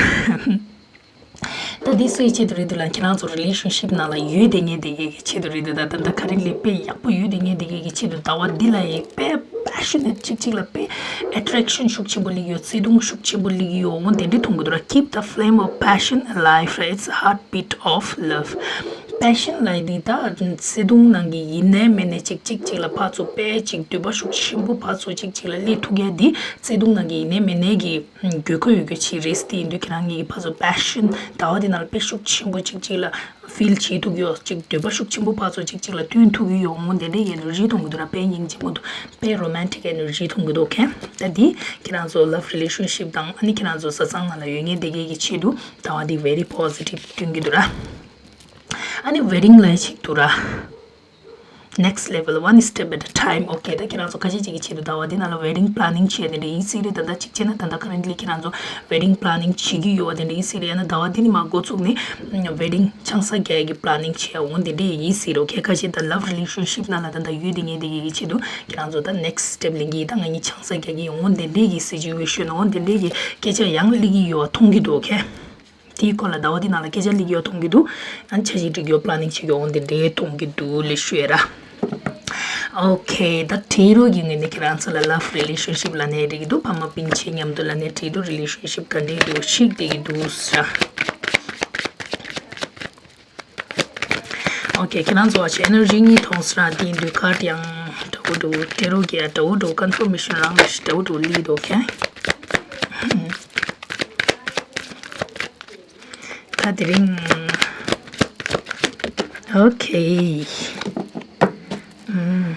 ད་འདི་སུའི་ཆེད་དུ་རེད་འདུག་ལབ་ན། ཁྱེད་རང་ཚོ་relationship་ནང་ལ་ཡོད་བསྡད་མཁན་དེ་གས་ཀྱི་ཆེད་དུ་རེད་འདུག་ད་ད་ལྟ་currently་དཔེ་ཡག་པོ་ཡོད་བསྡད་མཁན་དེ་གས་ཀྱི་ཆེད་དུ་ཟླ་བ་འདི་ལ་ཡི་དཔེ་passionate་གཅིག་གཅིག་ལ་དཔེ་attraction་ཤུགས་ཆེན་པོ་སླེབས་ཡོད། བརྩེ་དུང་ཤུགས་ཆེན་པོ་སླེབས་ཡོད། འོ་དེ་འདྲ་མཐོང་གི་འདུག་ར། Keep the flame of passion alive, it's heartbeat of love. Passion་ལབ་ཡ་འདི་ད་བརྩེ་དུང་ནང་གི་ཡིན་ནའི་མིན་ནའི་གཅིག་གཅིག་གཅིག་ལ་ཕར་ཚུར་དཔེ་གཅིག་འདོད་པ་ཤུགས་ཆེན་པོ་ཕར་ཚུར་གཅིག་གཅིག་ལ་སླེབས་ཐུབ་ཡ་འདི་བརྩེ་དུང་ནང་གི་ཡིན་ནའི་མིན་ནའི་གི་དགོས་མཁོ་ཡོད་རྒྱུ་ཅིག་རེད། དེ་ཡིན་དུས་ཁྱེད་རང་གཉིས་ཀྱི་ཕར་ཚུར་passion་ཟླ་བ་འདི་ནང་ལ་དཔེ་ཤུགས་ཆེན་པོ་གཅིག་གཅིག་ལ་feel་བྱེད་ཐུབ་ཀྱི་ཡོད། གཅིག་འདོད་པ་ཤུགས་ཆེན་པོ་ཕར་ཚུར་གཅིག་གཅིག་ལ་སྟོན་ཐུབ་ཀྱི་ཡོད། འོ་དེ་འདྲའི་energy་མཐོང་གི་འདུག་ར། དཔེ་སྙིང་རྗེ་མོ་འདུག་དཔེ་romantic energy་མཐོང་གི་འདུག་ཨོ་ཁེ། ད་འདི་ཁྱེད་རང་ཚོ་love relationship་དང་ཨ་ནི་ཁྱེད་རང་ཚོ་བཟའ་ཚང་ནང་ལ་ཡོད་མཁན་དེ་གས་ཀྱི་ཆེད་དུ་ཟླ་བ་འདི་very positive་སྟོན་གྱི་འདུག་ར། ཨ་ནི་wedding་ལབ་ཡ་ཅིག་འདུག་ར། Next level, one step at a time. ཨོ་ཁེ། ད་ཁྱེད་རང་ཚོ་ཁ་ཤས་ཅིག་གི་ཆེད་དུ་ཟླ་བ་འདི་ནང་ལ་wedding planning་བྱས་དེ་འདྲ་ཡིན་སྲིད་རེད། ད་ལྟ་གཅིག་བྱས་ན་ད་ལྟ་currently་ཁྱེད་རང་ཚོ་wedding planning་བྱེད་ཀྱི་ཡོད་པ་དེ་འདྲ་ཡིན་སྲིད་རེད། ཡང་ན་ཟླ་བ་འདི་ནས་མར་འགོ་བཙུགས་ནས་wedding་ཆང་ས་རྒྱག་ཡ་གི་planning་བྱས་འོང་དེ་འདྲ་ཡིན་སྲིད་རེད། ཨོ་ཁེ། ཁ་ཤས་ད་love relationship་ནང་ལ་ད་ལྟ་ཡོད་དེ་ངས་དེ་གི་ཆེད་དུ་ཁྱེད་རང་ཚོ་ད་next step་ལེན་གྱི་ཡིན། ད་ང་གཉིས་ཆང་ས་རྒྱག་གི་ཡོད་འོང་དེ་འདྲ་གི་situation་འོང་དེ་འདྲ་གི་སྐད་ཆ་ཡང་སླེབས་ཀྱི་ཡོད་པ་མཐོང་གི་འདུག་ཨོ་ཁེ། དེའི་སྐོར་ལ་ཟླ་བ་འདི་ནང་ལ་སྐད་ཆ་སླེབས་ཡོད་མཐོང་གི་འདུག་ཨ་ནི་འཆར་གཞི་སྒྲིག་ཡོད་planning་བྱེད་ཀྱི་འོང་དེ་འདྲའི་མཐོང་གི་འདུག་ལབ་ཞུ་ཡ་ར། ཨོ་ཁེ། ད་དྲི་རོ་གི་ངོས་ནས་ཁྱེད་རང་ཚོ་ལ་love relationship་ལབ་ནའི་འགྲིག་གི་འདུག་ཕ་མ་སྤུན་མཆེད་མཉམ་དུ་ལབ་ནའི་འགྲིག་འདུག relationship་ག་འདྲའི་འདུག་ཤིག་བསྡད་ཀྱི་འདུག་ཟེར། ཨོ་ཁེ། ཁྱེད་རང་ཚོ་ཨ་ཅེ་energy་གཉིས་མཐོང་ཟེར་ར། དེ་འདུག card་ཡང་འདྲ་བོ་འདུག་དྲི་རོ་གི་ཡང་འདྲ་བོ་འདུག confirmation་རང་ལ་འདྲ་བོ་འདུག་ལི་འདུག་ཁེ། ད་དེ་རིང་། ཨོ་ཁེ། ཨུམ།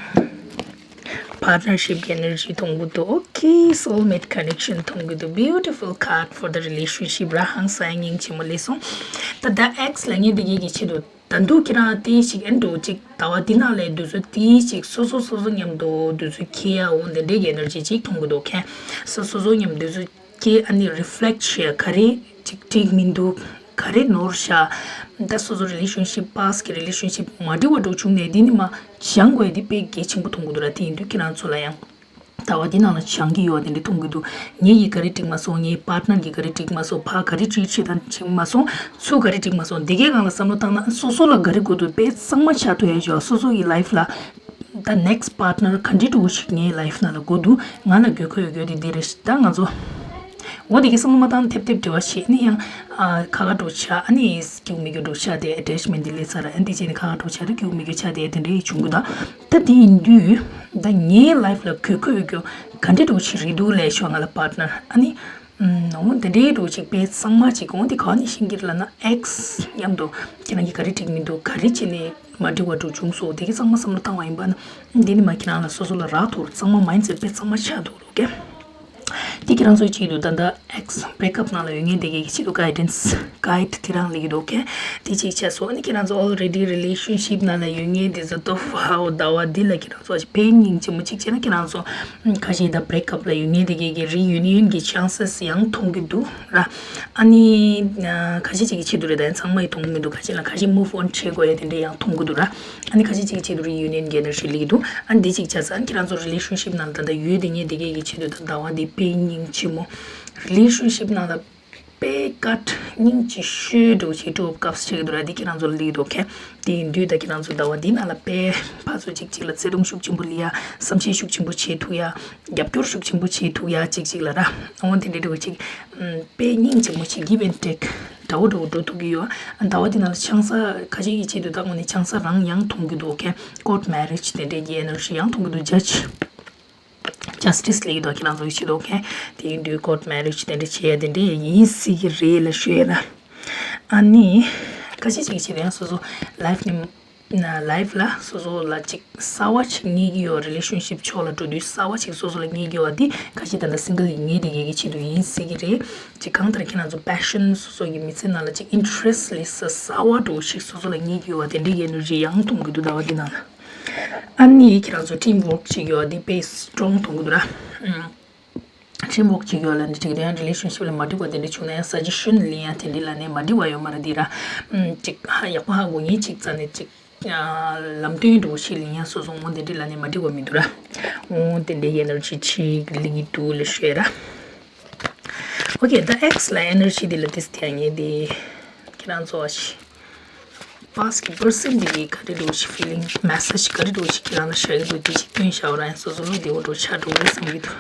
partnership་གི་energy་མཐོང་གི་འདུག་ཨོ་ཁེ། soulmate connection་མཐོང་གི་འདུག beautiful card for the relationship་ར། ཧང་སང་སྙིང་རྗེ་མོ་སླེབས་སོང་། ད་ད་X་ལབ་མཁན་དེ་གས་ཀྱི་ཆེད་དུ་ད་དུང་ཁྱེད་རང་དེ་ཞིག་ཨེ་འགྲོ་ཅིག་ཟླ་བ་འདི་ནང་ལ་དུས་ཚོད་དེ་ཞིག་སོ་སོ་སོ་སོ་མཉམ་དུ་དུས་ཚོད་འཁྱེར་ཡ་འོང་དེ་འདྲའི་གི་energy་ཅིག་མཐོང་གི་འདུག་ཁེ། སོ་སོ་སོ་མཉམ་དུས་ཚོད་ཀྱིས་ཨ་ནི་reflect་བྱེད་ཡ་ག་རེ་ཅིག་འགྲིག་མི་འདུག་ག་རེ་ནོར་བཞག་ད་སོ་སོ་relationship past་གི་relationship་མ་འགྲིག་པ་འགྲོ་བྱུང་ནས་འདི་ནི་མ་སྦྱང་དགོས་ཡ་འདི་དཔེ་གལ་ཆེན་པོ་མཐོང་གི་འདུག་ར། དེ་ཡིན་དུས་ཁྱེད་རང་ཚོ་ལ་ཡང་ཟླ་བ་འདི་ནང་ལ་སྦྱང་གི་ཡོད་པ་དེ་འདྲ་མཐོང་གི་འདུག་ངེད་ཀྱིས་ག་རེ་འགྲིག་མ་སོང་། ངའི་partner་གྱིས་ག་རེ་འགྲིག་མ་སོང་། ཕར་ག་རེ་treat་བྱེད་དང་འགྲིག་མ་སོང་། ཚུར་ག་རེ་འགྲིག་མ་སོང་། འདི་གའི་སྒང་ལ་བསམ་བློ་བཏང་ན་སོ་སོ་ལ་ག་རེ་དགོས་འདུག་དཔེ་གཙང་མ་ཆགས་ཐུབ་ཡ་ཡོད། སོ་སོ་ཡི་life་ལ་ད་next partner་ག་འདྲའི་འགྲོ་ཞིག་ངའི་life་ནང་ལ་དགོས་འདུག་ང་ལ་དགོས་མཁོ་ཡོད་རྒྱུ་དེ་འདི་རེད། ད་ང་ཚོ་འོ་དེ་གི་བསམ་བློ་མ་བཏང་ཐེབས་ཐེབས་འབྲེལ་བ་བྱེད་ནི་ཡང་ཨ་ཁ་ཁ་འགྲོ་ཆགས། ཨ་ནི་སྐྱིད་པོ་མེད་རྒྱུ་འགྲོ་ཆགས་དེ་attachment་དེ་སླེབས་ཚར། ཨ་ནི་དེ་བྱས་ནས་ཁ་ཁ་འགྲོ་ཆགས་དེ་སྐྱིད་པོ་མེད་རྒྱུ་ཆགས་དེ་དེ་འདྲའི་བྱུང་གི་ད། ད་དེ་ཡིན་དུས་ད་ངའི་life་ལ་དགོས་མཁོ་ཡོད་རྒྱུ་ག་འདྲའི་འགྲོ་ཞིག་རེད་འདུག་ལབ་ཤོག་ང་ལ་partner་ཨ་ནི། ཨུམ། འོ་དེ་འདྲའི་རུ་ཅིག་དཔེ་གཙང་མ་ཅིག་འོ་དེ་ག་ནས་ཤེས་ཀྱི་རེད་ལབ་ན་X་མཉམ་དུ་ཁྱེད་རང་གིས་ག་རེ་འགྲིག་མི་འདུག་ག་རེ་བྱས་ནས་མ་འགྲིག་པ་འགྲོ་བྱུང་སོང་། དེ་གི་གཙང་མ་བསམ་བློ་བཏང་བ་ཡིན་པ་ན་འདི་ནི་མ་ཁྱེད་རང་ལ་སོ་སོ་ལ་རག་ཐུག་གཙང་མ་mindset་དཔེ་གཙང་མ་ཆགས་འདུག་རུ་ཀེ། དེ་ཁྱེད་རང་ཚོའི་ཆེད་དུ་ད་ལྟ་X breakup་ནང་ལ་ཡོད་མཁན་དེ་གའི་ཆེད་དུ་guidance guide་དེ་རང་ལེགས་འདུག་ཀེ། དེ་གཅིག་ཆ་སོང་། ཨ་ནི་ཁྱེད་རང་ཚོ་already relationship་ནང་ལ་ཡོད་མཁན་དེ་ཚོ་ཏོ་ཧའོ་ཟླ་བ་འདི་ལ་ཁྱེད་རང་ཚོ་དཔེ་སྙིང་རྗེ་མོ་གཅིག་བྱས་ན་ཁྱེད་རང་ཚོ་ཁ་ཤས་ད་break up་ལ་ཡོད་མཁན་དེ་གའི་གི་reunion་གི་chances་ཡང་མཐོང་གི་འདུག་ར། ཨ་ནི་ཁ་ཤས་ཅིག་གི་ཆེད་དུ་རེད། ད་ཡང་ཚང་མ་ཡི་མཐོང་གི་མི་འདུག་ཁ་ཤས་ལ་ཁ་ཤས་move on་བྱེད་དགོས་ཡ་དེ་འདྲ་ཡང་མཐོང་གི་འདུག་ར། ཨ་ནི་ཁ་ཤས་ཅིག་གི་ཆེད་དུ་reunion་གི་energy་ལེགས་འདུག་ཨ་ནི་འདི་གཅིག་ཆ་ས་ཨ་ནི་ཁྱེད་རང་ཚོ་relationship་ནང་ལ་ད་ལྟ་ཡོད་དེ་ངས་དེ་གའི་གི་ཆེད་དུ་ད་ཟླ་བ་འདི་དཔེ་སྙིང་རྗེ་མོ་relationship་ནང་ལ། དཔེ་ཀ་སྙིང་རྗེ་ཤོས་འདྲ་བོ་ཞིག་སྤྲོ་སྐབས་ཆགས་ཀྱི་འདུག་ར། འདི་ཁྱེད་རང་ཚོ་ལ་སླེབས་འདུག་གས། དེ་ཡིན་དུས་ད་ཁྱེད་རང་ཚོ་ཟླ་བ་འདི་ནང་ལ་དཔེ་ཕར་ཚུར་གཅིག་གཅིག་ལ་བརྩེ་དུང་ཤུགས་ཆེན་པོ་སླེབས་ཡ། བསམ་ཤེས་ཤུགས་ཆེན་པོ་བྱེད་ཐུབ་ཡ། རྒྱབ་སྐྱོར་ཤུགས་ཆེན་པོ་བྱེད་ཐུབ་ཡ། གཅིག་གཅིག་ལ་ར། འོ་དེ་འདྲའི་འདྲ་བོ་ཅིག་དཔེ་སྙིང་རྗེ་མོ་ཞིག give and take འདྲ་བོ་འདྲ་བོ་འགྲོ་ཐུབ་ཀྱི་ཡོད། ཟླ་བ་འདི་ནང་ལ་ཆང་ས་ཁ་ཤས་ཀྱི་ཆེད་དུ་ད་དངོས་གནས་ཆང་ས་རང་ཡང་འཐུང་གི་འདུག་གས། court marriage དེ་འདྲའི་གི་ཨེ་ནར་ཇི་ཡང་འཐུང་གི་འདུག judge justice ལ་ཡི་དོ་ཁྱེད་རང་ཚོ་ཡི་ཆེད་དུ་གས། དེ་ཡིན་དུས་court marriage དེ་འདྲ་བྱེད་ཡ་དེ་འདྲ་ཡིན་སྲིད་ཀྱི་རེད་ལ་ཞུ་ཡ་ན། ཨ་ནི་ཁ་ཤས་ཅིག་གི་ཆེད་དུ་ཡང་སོ་སོ་life ནི་life ལ་སོ་སོ་ལ་ཅིག་གསར་བ་ཅིག་རྙེད་ཀྱི་ཡོད། relationship ཕྱོགས་ལ་འགྲོ་དུས་གསར་བ་ཅིག་སོ་སོ་ལ་རྙེད་ཀྱི་ཡོད་པ་འདི་ཁ་ཤས་ད་ལྟ་single ཡིན་ངེས་དེ་གས་ཀྱི་ཆེད་དུ་ཡིན་སྲིད་ཀྱི་རེད། ཅིག་གང་ལྟར་ཁྱེད་རང་ཚོ་passion སོ་སོ་གི་མི་ཚེ་ནང་ལ་ཅིག་interest ལས་ས་གསར་བ་འདྲ་བོ་ཞིག་སོ་སོ་ལ་རྙེད་ཀྱི་ཡོད་པ་དེ་འདྲའི་གི་ཨེ་ནར་ཇི་ཡང་གཏོང་གི་འདུག་ཟླ་བ་འདི་ནང་ལ། ཨ་ནི་ཁྱེད་རང་ཚོ་team work བྱེད་ཀྱི་ཡོད་པ་འདི་དཔེ་strong གཏོང་གི་འདུག་ར། team work བྱེད་ཀྱི་ཡོད་ལ་འདི་འགྲིག་དེ་ཡང་relationship ལ་མ་འགྲིག་པ་དེ་འདྲ་བྱུང་ན་ཡང་suggestion ལེན་ཡ་དེ་འདྲ་ལ་ནས་མ་འགྲིག་པ་ཡོད་མ་རེད་འདི་ར། ཅིག་ཧ་ཡག་པོ་ཧ་གོ་ངེས་ཅིག་རྩ་ནས་ཅིག་ལམ་སྟོན་འདྲ་བོ་ཞིག་ལེན་ཡ་སོ་སོ་འོ་དེ་འདྲ་ལ་ནས་མ་འགྲིག་པ་མི་འདུག་ར། འོ་དེ་འདྲའི་ཨེ་ནར་ཇི་ཅིག་ལེན་གྱི་འདུག་ལ་ཞུ་ཡ་ར། Okay, the ex ལ་ཨེ་ནར་ཇི་འདི་ལ་དེ་སྟེ་ངས་འདི་ཁྱེད་རང་ཚོ་བ་ཞིག past གི་person འདི་གི་ག་རེ་འདྲ་བོ་ཞིག་feeling message ག་རེ་འདྲ་བོ་ཞིག་ཁྱེད་རང་ལ་བཞག་གི་འདུག་དེ་ཅིག་སྟོན་བཞག་ར། ཡང་སོ་སོ་ལོ་དེ་འོ་འགྲོ་ཆ་འགྲོ་རེད་བསམ་གྱི་འདུག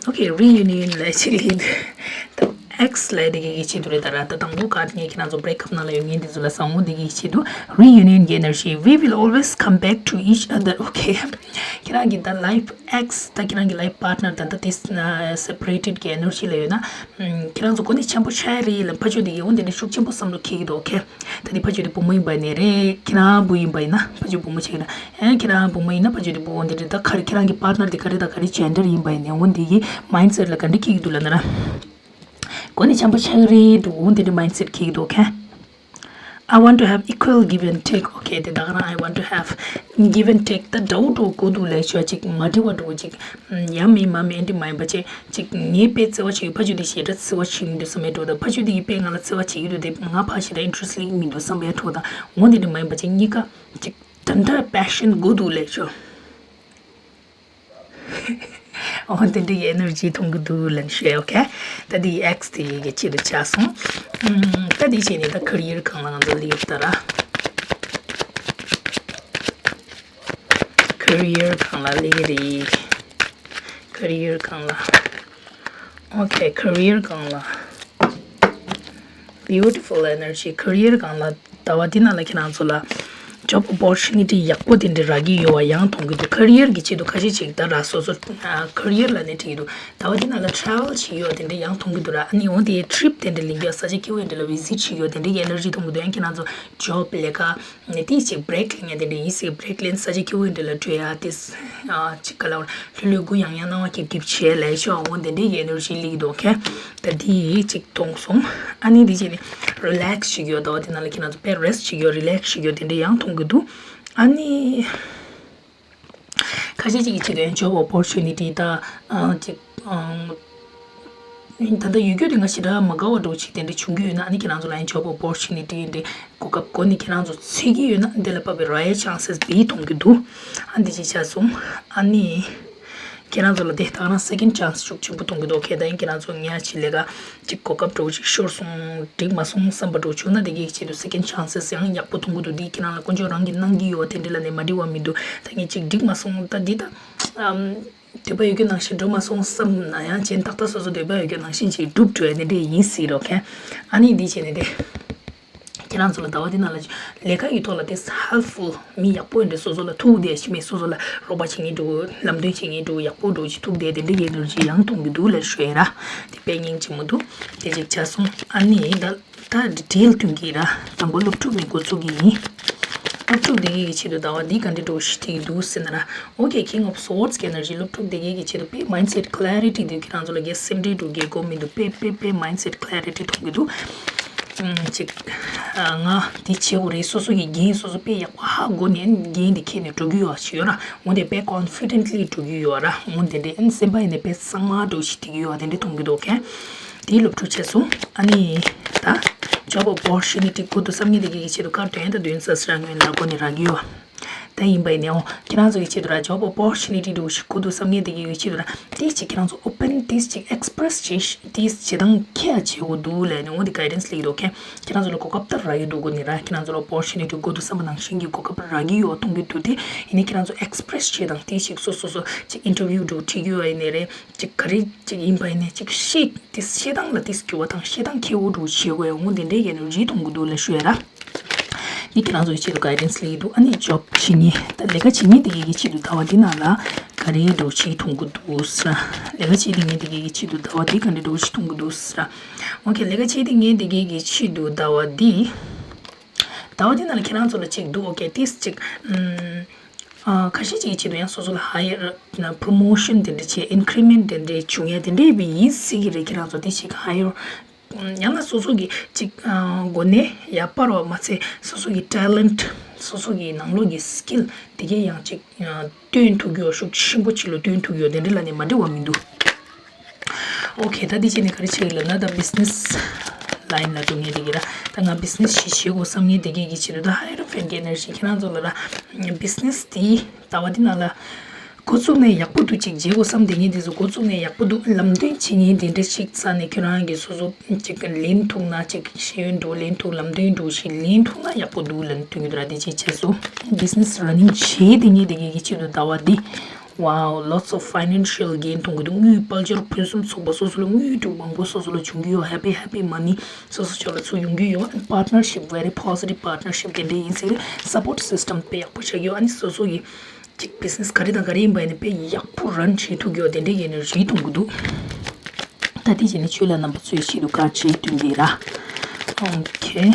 Okay, reunion ལ་ཅིག་ལེན་འདུག ex ལ་དེ་གི་གི་ཆེད་དུ་རེད་ད་ར། ད་དང་པོ་card ངས་ཁྱེད་རང་ཚོ་break up ནང་ལ་ཡོད་ངས་འདི་ཚོ་ལ་བསམ་འོ་དེ་གི་ཆེད་དུ། Reunion གི་energy, we will always come back to each other. Okay, ཁྱེད་རང་གི་ད་life ex ད་ཁྱེད་རང་གི་life partner ད་ད་དེ་separated གི་energy ལ་ཡོད་ན། ཁྱེད་རང་ཚོ་གོ་ནས་ཆེན་པོ་ཆགས་རེད་ལ་ཕ་ཆོས་དེ་ཡིན་འོ་དེ་འདྲ་ཤུགས་ཆེན་པོ་བསམ་བློ་འཁྱེར་གྱི་འདུག Okay, ད་དེ་ཕ་ཆོས་དེ་བུ་མོ་ཡིན་པ་ནས་རེད། ཁྱེད་རང་བུ་ཡིན་པ་ཡིན་ན་ཕ་ཆོས་བུ་མོ་ཆགས་ན། ཨེ་ཁྱེད་རང་བུ་མོ་ཡིན་ན་ཕ་ཆོས་དེ་བུ་འོ་དེ་འདྲ་ད་ག་རེ་ཁྱེད་རང་གི་partner དེ་ག་རེ་ད་ག་རེ་gender ཡིན་པ་ཡིན་ནས་འོ་དེ་གི་mindset ལ་ག་འདྲ་འཁྱེར་གྱི་འདུག་ལབ་ན་ར། གོ་ནས་ཆེན་པོ་ཆགས་རེད་འདུག་འོ་དེ་འདྲ་mindset འཁྱེར་གྱི་འདུག Okay, I want to have equal give and take. Okay, དེ་ད་ག་རང་I want to have give and take ད་འདྲ་བོ་འགྲོ་དགོས་འདུག་ལས་ཆོག་ཅིག་མ་འགྲིག་པ་འགྲོ་ཅིག་ཡ་མི་མ་མི་འདི་མ་ཡིན་པ་ཅེ་ཅིག་ངས་དཔེ་བརྩེ་བ་བྱེད་ཀྱི་ཕ་ཆོས་དེ་ཞེ་དྲག་བརྩེ་བ་བྱེད་ཀྱི་འདུག་བསམ་པའི་འགྲོ་ད་ཕ་ཆོས་དེ་ཡིས་དཔེ་ང་ལ་བརྩེ་བ་བྱེད་ཀྱི་འདུག་དེ་ང་ཕ་ཞེ་དྲག་interest སླེབས་ཀྱི་མི་འདུག་བསམ་པའི་འགྲོ་ད་འོ་དེ་འདྲ་མ་ཡིན་པ་ཅེ་གཉིས་ཀ་ཅིག་ད་འདྲ་passion དགོས་འདུག་ལས་ཆོག་འོ་དེ་འདྲའི་energy མཐོང་གི་འདུག་ལབ་ནས་ཞུ། Okay, ད་དེ་ex དེ་ཡི་གི་ཆེད་དུ་ཆགས་སོང་། ཨུམ། ད་དེ་བྱས་ནས་ད་career སྒང་ལ་ང་ཚོ་སླེབས་ད་ར། career སྒང་ལ་སླེབས་རེད། career སྒང་ལ། Okay, career སྒང་ལ། Beautiful energy, career སྒང་ལ་ཟླ་བ་འདི་ནང་ལ་ཁྱེད་རང་ཚོ་ལ་job opportunity ཡག་པོ་དེ་འདྲ་རག་གི་ཡོད་པ་ཡང་མཐོང་གི་འདུག career གི་ཆེད་དུ་ཁ་ཤས་ཅིག་ད་ར་སོ་སོ་career ལ་ནས་བྲིས་ཀྱི་འདུག་ཟླ་བ་འདི་ནང་ལ་travel བྱེད་ཡོད་དེ་འདྲ་ཡང་མཐོང་གི་འདུག་ར། ཨ་ནི་འོ་དེ་trip དེ་འདྲ་ལེན་རྒྱུ་ས་ཆ་སྐྱིད་པོ་དེ་འདྲ་ལ་visit བྱེད་ཡོད་དེ་འདྲ་གི་energy མཐོང་གི་འདུག་ཡང་ཁྱེད་རང་ཚོ་job ལས་ཀ་ནས་དེ་ཅིག་break ལེན་ཡ་དེ་འདྲ་ཡིན་སྲིད། break ལེན་ས་ཆ་སྐྱིད་པོ་དེ་འདྲ་ལ་འགྲོ་ཡ་དེ་ཅིག་ག་ལ་བར་ལྷོད་ལྷོད་གུ་ཡང་ཡང་སྣང་བ་སྐྱིད་སྐྱིད་བྱས་ལས་ཤོག་འོ་དེ་འདྲའི་energy སླེབས་ཀྱི་འདུག Okay, ད་དེ་ཅིག་མཐོང་སོང་། ཨ་ནི་དེ་བྱས་ནས་relax བྱེད་ཀྱི་ཡོད། ཟླ་བ་དེ་ནང་ལ་ཁྱེད་རང་ཚོ་དཔེ་rest བྱེད་ཀྱི་ཡོད། relax བྱེད་ཀྱི་ཡོད་དེ་འདྲ་ཡང་མཐོང་གི་འདུག་ཨ་ནི་ཁ་ཤས་ཅིག་གི་ཆེད་དུ་ཡང་job opportunity ད་ཨ་ཅིག་ཨང་ད་ལྟ་ཡོད་རྒྱུ་དེ་ང་ཞེ་དྲག་མ་དགའ་བ་འདྲ་བོ་ཅིག་དེ་འདྲ་བྱུང་གི་ཡོད་ན་ཨ་ནི་ཁྱེད་རང་ཚོ་ལ་ཡང་job opportunity འདི་གོ་སྐབས་གོ་ནས་ཁྱེད་རང་ཚོ་འཚོལ་གྱི་ཡོད་ན་འདི་ལ་དཔག་པའི་ར་ཡའི་chances བེ་གཏོང་གི་འདུག་ཨ་འདི་ཅིག་ཆགས་སོང་། ཨ་ནི། ཁྱེད་རང་ཚོ་ལ་དེ་ད་ག་རང་second chance ཤུགས་ཆེན་པོ་གཏོང་གི་འདུག་ཁྱེད་ད་ཡིན་ཁྱེད་རང་ཚོ་ངའི་ཅིག་ལས་ཀ་ཅིག་གོ་སྐབས་འདྲ་བོ་ཅིག་ཤོར་སོང་འགྲིག་མ་སོང་བསམ་པ་འདྲ་བོ་བྱུང་ན་དེ་གའི་ཆེད་དུ་second chances ཡང་ཡག་པོ་གཏོང་གི་འདུག་འདི་ཁྱེད་རང་ལ་དཀོན་མཆོག་རང་གིས་གནང་གི་ཡོད་དེ་འདྲ་ལ་ནས་མ་འགྲིག་པ་མི་འདུག་ད་ངས་ཅིག་འགྲིག་མ་སོང་ད་འདི་ད་ཨམ། འདོད་པ་ཡོད་རྒྱུ་ནང་བཞིན་འགྲུབ་མ་སོང་བསམ་ན་ཡང་གཞན་ཏག་ཏག་སོ་སོ་འདོད་པ་ཡོད་རྒྱུ་ནང་བཞིན་ཅིག་འགྲུབ་འགྲོ་ཡ་དེ་འདྲ་ཡིན་སྲིད་རོགས་མཁན། ཨ་ནི་འདི་བྱས་ནས་དེ། ཁྱེད་རང་ཚོ་ལ་ཟླ་བ་འདི་ནང་ལ་ལས་ཀ་ཡི་ཐོག་ལ་དེ་helpful མི་ཡག་པོ་ཡིན་དུས་སོ་སོ་ལ་ཐུག་བསྡད་ཤི་མེད་སོ་སོ་ལ་རོགས་པ་བྱེད་མཁན་འདུག་ལམ་སྟོན་བྱེད་མཁན་འདུག་ཡག་པོ་འདུག་ཅིག་ཐུག་བསྡད་དེ་འདྲ་ཡིན་ནོར་ཅིག་ཡང་མཐོང་གི་འདུག་ལ་ཞུ་ཡ་ར། དེ་དཔེ་སྙིང་རྗེ་མོ་འདུག་དེ་ཅིག་ཆ་སོང་། ཨ་ནི་ད་ད་detail སྟོན་གྱི་ར། དང་པོ་སློབ་ཕྲུག་ནས་འགོ་ཚུགས་ཀྱི་ཡིན། སློབ་ཕྲུག་དེ་གའི་ཆེད་དུ་ཟླ་བ་འདི་ག་འདྲ་འགྲོ་ཞིག་ཐིག་འདུག་ཟེར་ན་ར། Okay, King of Swords གི་energy སློབ་ཕྲུག་དེ་གའི་ཆེད་དུ་དཔེ་mindset clarity འདུག་ཁྱེད་རང་ཚོ་ལ་རྒྱལ་སེམས་འདྲེ་འགྲོ་རྒྱལ་གོ་མི་འདུག་དཔེ་དཔེ་དཔེ་mindset clarity མཐོང་གི་འདུག་ཅིག་ང་འདི་བྱེད་དགོས་རེད། སོ་སོ་ཡི་འགན་སོ་སོ་དཔེ་ཡག་པོ་ཧ་གོ་ནས་འགན་འདི་འཁྱེར་ནས་འགྲོ་གི་ཡོད་ཞུ་ཡོད་ར། འོན་ཏེ་དཔེ་confidently འགྲོ་གི་ཡོད་ར། འོན་ཏེ་འདྲེ་སེམས་པ་ཡིན་ནས་དཔེ་གཙང་མ་འགྲོ་ཞིག་ཐིག་ཡོད་དེ་འདྲ་མཐོང་གི་འདུག་གས། དེའི་སློབ་ཕྲུག་བྱས་སོང་། ཨ་ནི་ད་job opportunity དགོས་འདུག་བསམ་མཁན་དེ་གའི་ཆེད་དུ་ཁར་དོན་ད་དོན་ས་སི་ར་ངོས་ནས་ར་གོ་ནས་རག་གི་ཡོད། ད་ཡིན་པ་ཡིན་ནའང་ཁྱེད་རང་ཚོ་གི་ཆེད་དུ་ར་job opportunity འདྲ་བོ་ཞིག་དགོས་འདུག་བསམ་མཁན་དེ་གི་ཆེད་དུ་ར་དེ་ཅིག་ཁྱེད་རང་ཚོ་open དེ་ཅིག་express བྱེད་དེ་བྱེད་སྟངས་ཁྱེད་ཡ་བྱེད་དགོས་འདུག་ལབ་ནས་འོ་དེ་guidance སླེབས་ཀྱི་འདུག་ཁྱེད་རང་ཚོ་ལ་གོ་སྐབས་ད་རག་གི་འདུག་གོ་ནི་ར་ཁྱེད་རང་ཚོ་ལ་opportunity དགོས་འདུག་བསམ་པ་ནང་བཞིན་གྱི་གོ་སྐབས་རག་གི་ཡོད་མཐོང་གི་འདུག་དེ་ཡིན་ནའི་ཁྱེད་རང་ཚོ་express བྱེད་སྟངས་དེ་ཅིག་སོ་སོ་སོ་ཅིག་interview འདྲ་བོ་འཁྲིད་ཀྱི་ཡོད་ཡིན་ནའི་རེད་ཅིག་ག་རེ་ཅིག་ཡིན་པ་ཡིན་ནའི་ཅིག་ཤེས་དེ་ཤེས་སྟངས་ལ་དེ་འགྱུར་བ་དང་ཤེས་སྟངས་ཁྱེད་འོ་འདྲ་བོ་བྱེད་དགོས་ཡ་འོ་དེ་འདྲའི་གི་ནོར་ཇི་མཐོང་གི་འདུག་ལབ་ཞུ་ཡ་ར། འདི་ཁྱེད་རང་ཚོའི་ཆེད་དུ་guidance སླེབས་ཀྱི་འདུག་ཨ་ནི་job བྱེད་མཁན་ད་ལས་ཀ་བྱེད་མཁན་དེ་གའི་གི་ཆེད་དུ་ཟླ་བ་འདི་ནང་ལ་ག་རེ་འདྲ་བོ་ཞིག་མཐོང་གི་འདུག་ཟེར། ལས་ཀ་བྱེད་མཁན་དེ་གའི་གི་ཆེད་དུ་ཟླ་བ་འདི་ག་འདྲ་འདྲ་བོ་ཞིག་མཐོང་གི་འདུག་ཟེར། okay ལས་ཀ་བྱེད་མཁན་དེ་གའི་གི་ཆེད་དུ་ཟླ་བ་འདི། ཟླ་བ་འདི་ནང་ལ་ཁྱེད་རང་ཚོ་ལ་ཅིག་འདུག okay ཏིས་ཅིག་ཨམ། ཨ་ཁ་ཤས་ཅིག་གི་ཆེད་དུ་ཡང་སོ་སོ་ལ་higher promotion དེ་འདྲ་བྱས་increment དེ་འདྲ་བྱུང་ཡ་དེ་འདྲ་ཡིན་སྲིད་ཀྱི་རེད། ཁྱེད་རང་ཚོ་དེ་ཞིག་higher ཡང་ན་སོ་སོ་གི་ཅིག་ཨ་གོ་གནས་ཡག་པ་རོ་མ་ཚད་སོ་སོ་གི་talent སོ་སོ་གི་ནང་ལོགས་ཀྱི་skill དེ་གས་ཡང་ཅིག་ཨ་སྟོན་ཐུབ་ཀྱི་ཡོད། ཤུགས་ཆེན་པོ་ཅིག་ལ་སྟོན་ཐུབ་ཀྱི་ཡོད། དེ་འདྲ་ལ་ནི་མ་འབྲེལ་བ་མི་འདུག okay ད་དེ་བྱས་ནས་ག་རེ་བྱེད་ཀྱི་ལབ་ན་ད་business line ལ་འགྲོ་མཁན་དེ་གས་ར། ད་ང་business ཞིག་བྱེད་དགོས་བསམ་མཁན་དེ་གས་ཀྱི་ཆེད་དུ་ད་higher energy ཁྱེད་རང་ཚོ་ལ་ར་business དེ་ཟླ་བ་འདི་ནང་ལ་འགོ་བཙུགས་ནས་ཡག་པོ་འདུག་ཅིག་བྱེད་དགོས་བསམ་དེ་ངས་འདི་ཚོ་འགོ་བཙུགས་ནས་ཡག་པོ་འདུག་ལམ་སྟོན་བྱེད་མཁན་དེ་འདྲ་ཞིག་རྩ་ནས་ཁྱོད་རང་གིས་སོ་སོ་ཅིག་ལེན་ཐུབ་ན་ཅིག་ཤེས་ཡོན་འདྲ་ལེན་ཐུབ་ལམ་སྟོན་འདྲ་ཞིག་ལེན་ཐུབ་ན་ཡག་པོ་འདུག་ལབ་སྟོན་གྱི་འདུག་ར། དེ་ཅིག་བྱས་སོ། business running བྱེད་དེ་ངས་དེ་གས་ཀྱི་ཆེད་དུ་ཟླ་བ་འདི། wow lots of financial gain གཏོང་གི་འདུག་དངུལ་དཔལ་འབྱོར་ཕུན་སུམ་ཚོགས་པ་སོ་སོ་ལ་དངུལ་འདྲ་མང་པོ་སོ་སོ་ལ་འབྱུང་གི་ཡོད། happy happy money སོ་སོ་ཕྱོགས་ལ་ཚུར་ཡོང་གི་ཡོད། partnership very positive partnership དེ་འདྲ་ཡིན་ཟེར། support system དཔེ་ཡག་པོ་བྱ་གི་ཡོད། ཨ་ནི་སོ་སོ་གི་ཅིག་business ག་རེ་དང་ག་རེ་ཡིན་པ་ཡིན་ནའི་དཔེ་ཡག་པོ་run བྱེད་ཐུབ་ཀྱི་ཡོད། དེ་འདྲའི་གི་energy གཏོང་གི་འདུག་ད་དེ་བྱས་ནས་ཆོས་ལ་རྣམ་པ་ཚོའི་ཆེད་དུ་བཀའ་དྲིན་བསྟུན་པའི་ར། okay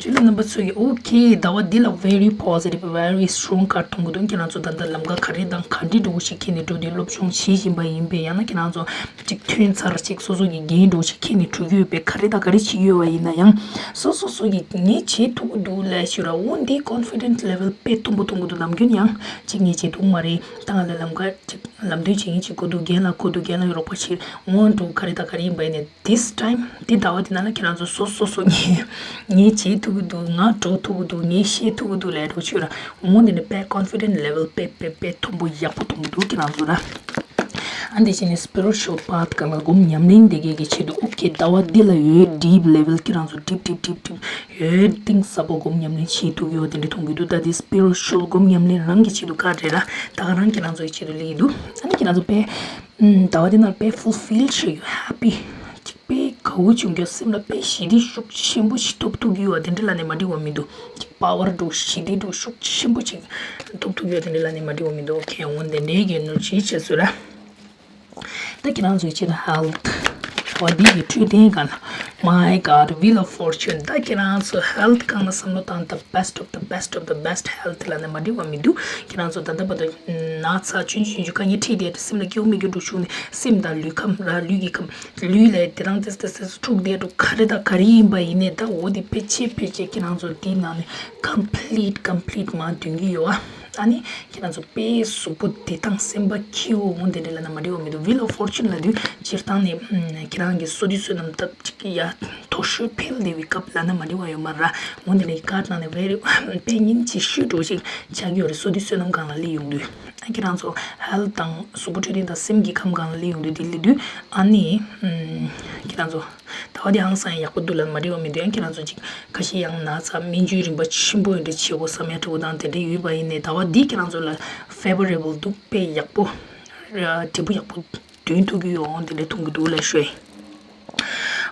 ཆོས་ལ་རྣམ་པ་ཚོ་ཡིས་okay ཟླ་བ་འདི་ལ་very positive very strong card གཏོང་གི་འདུག་ཁྱེད་རང་ཚོ་ད་ལྟ་ལམ་ཁ་ག་རེ་དང་ག་འདྲ་འདྲ་བོ་ཞིག་འཁྱེར་ནས་འགྲོ་དུས་སློབ་སྦྱོང་བྱེད་བཞིན་པ་ཡིན་པས་ཡང་ན་ཁྱེད་རང་ཚོ་ཅིག་ཐོན་ཚར་ཅིག་སོ་སོ་གི་འགན་འདྲ་བོ་ཞིག་འཁྱེར་ནས་འགྲོ་གི་ཡོད་པས་ག་རེ་དང་ག་རེ་བྱེད་ཀྱི་ཡོད་པ་ཡིན་ན་ཡང་སོ་སོ་སོ་གི་ངས་བྱེད་ཐུབ་ཀྱི་འདུག་ལབ་ཞུ་ར། འོ་འདི་confident level དཔེ་མཐོན་པོ་གཏོང་གི་འདུག་ནམ་རྒྱུན་ཡང་ཅིག་ངས་བྱེད་ཐུབ་མ་རེད། ད་ང་ལ་ལམ་ཁ་ཅིག་ལམ་སྟོན་བྱེད་མཁན་ཅིག་དགོས་འདུག་རྒན་ལགས་དགོས་འདུག་རྒན་ལགས་ཡོད་རོགས་པ་བྱེད་འོང་འགྲོ་ག་རེ་དང་ག་རེ་ཡིན་པ་ཡིན་ནས། this time འདི་ཟླ་བ་འདི་ནང་ལ་ཁྱེད་རང་ཚོ་སོ་སོ་སོ་ངས་ངས་བྱེད་ཐུབ་ཀྱི་འདུག་ང་འགྲོ་ཐུབ་ཀྱི་འདུག་ངས་ཤེས་ཐུབ་ཀྱི་འདུག་ལབ་རོགས་བྱོས་ར། འོ་འདི་ནས་དཔེ་confident level དཔེ་དཔེ་དཔེ་མཐོན་པོ་ཡག་པོ་མཐོང་གི་འདུག་ཁྱེད་རང་ཚོ་ར། ཨ་འདི་བྱས་ནས་spiritual path སྒང་ལ་སྒོམ་ཉམས་ལེན་དེ་གས་ཀྱི་ཆེད་དུ་okay ཟླ་བ་འདི་ལ་ཡོད་deep level ཁྱེད་རང་ཚོ་deep deep deep deep ཡོད་གཏིང་ཟབ་པོ་སྒོམ་ཉམས་ལེན་བྱེད་ཐུབ་ཀྱི་ཡོད་དེ་འདྲ་མཐོང་གི་འདུག་ད་འདི་spiritual སྒོམ་ཉམས་ལེན་རང་གི་ཆེད་དུ་ག་རེ་ར་ད་ག་རང་ཁྱེད་རང་ཚོ་ཡི་ཆེད་དུ་སླེབས་ཀྱི་འདུག་ཨ་ནི་ཁྱེད་རང་ཚོ་དཔེ། ཟླ་བ་འདི་ནང་དཔེ་fulfill བྱེད་ཡོད། happy ཅིག་དཔེ་དགའ་བོ་བྱུང་རྒྱུ་སེམས་ལ་དཔེ་ཞི་བདེ་ཤུགས་ཆེན་པོ་ཞིག་ཐོབ་ཐུབ་ཀྱི་ཡོད་པ་དེ་འདྲ་ལ་ནི་མ་འགྲིག་པ་མི་འདུག་ཅིག་power འདྲ་ཞི་བདེ་འདྲ་ཤུགས་ཆེན་པོ་ཅིག་ཐོབ་ཐུབ་ཀྱི་ཡོད་དེ་འདྲ་ལ་ནི་མ་འགྲིག་པ་མི་འདུག okay འོ་དེ་འདྲའི་གི་ནོར་ཅིག་བྱས་སོང་ར། ད་ཁྱེད་རང་ཚོའི་ཆེད་དུ་health འོ་འདི་གི་འཕྲོད་བསྟེན་སྒང་ལ། my god wheel of fortune ད་ཁྱེད་རང་ཚོ་health སྒང་ལ་བསམ་བློ་བཏང་ད་best of the best of the best health ལ་ནི་མ་འགྲིག་པ་མི་འདུག་ཁྱེད་རང་ཚོ་ད་ལྟ་བར་དུ་ན་ཚ་ཆུང་ཆུང་ཆུང་དཀའ་ངལ་འཕྲད་བསྡད་དུས་སེམས་ལ་སྐྱིད་པོ་མེད་རྒྱུ་འགྲོ་བྱུང་ནས་སེམས་དང་ལུས་ཁམས་ར་ལུས་ཀྱི་ཁམས་ལུས་ལ་དེ་རང་དེ་དེ་དེ་འཁྲུག་བསྡད་འགྲོ་ག་རེ་དང་ག་རེ་ཡིན་པ་ཡིན་ནའི་ད་འོ་དེ་ཕལ་ཆེར་ཕལ་ཆེར་ཁྱེད་རང་ཚོ་དེའི་ནང་ནས་complete complete མར་འདོན་གྱི་ཡོད་ཨ། ཨ་ནི་ཁྱེད་རང་ཚོ་དཔེ་གཟུགས་པོ་བདེ་ཐང་སེམས་པ་སྐྱིད་པོ་འོ་དེ་འདྲ་ལ་ན་མ་འགྲིག་པ་མི་འདུག wheel of fortune ལབ་དུས་སྤྱིར་བཏང་ནས་ཁྱེད་རང་གི་བསོད་བདེ་བསོད་ནམས་སྟབས་ཅིག་ཡ་མཐོ་ཤོས་འཕེལ་བསྡད་པའི་སྐབས་ལ་ན་མ་འགྲིག་པ་ཡོད་མ་རེད། འོ་དེ་ནས་ཀར་ནང་ནས་very དཔེ་སྙིང་རྗེ་ཤོས་འདྲ་བོ་ཞིག་ཆགས་ཀྱི་ཡོད་རེད། བསོད་བདེ་བསོད་ནམས་སྒང་ལ་སླེབས་ཡོང་དུས་ཨ་ཁྱེད་རང་ཚོ་health དང་གཟུགས་པོ་འཕྲོད་བསྟེན་དང་སེམས་ཀྱི་ཁམས་སྒང་ལ་སླེབས་ཡོང་དུས་དེ་སླེབས་དུས་ཨ་ནི་ཁྱེད་རང་ཚོ་ཟླ་བ་འདི་ཧང་སང་ཡག་པོ་འདུག་ལབ་མ་འགྲིག་པ་མི་འདུག་ཡང་ཁྱེད་རང་ཚོ་ཅིག་ཁ་ཤས་ཡང་ན་ཚ་སྨན་བཅོས་རིམ་པ་ཆེན་པོ་འདྲ་བྱེད་དགོས་བསམ་ཡ་འདྲ་བོ་དང་དེ་འདྲ་ཡོད་པ་ཡིན་ནའི་ཟླ་བ་འདི་ཁྱེད་རང་ཚོ་ལ་favorable འདུག་དཔེ་ཡག་པོ་འབྲས་བུ་ཡག་པོ་འདོན་ཐུབ་ཀྱི་ཡོད་འོང་དེ་འདྲ་མཐོང་གི་འདུག་ལབ་ཞུ།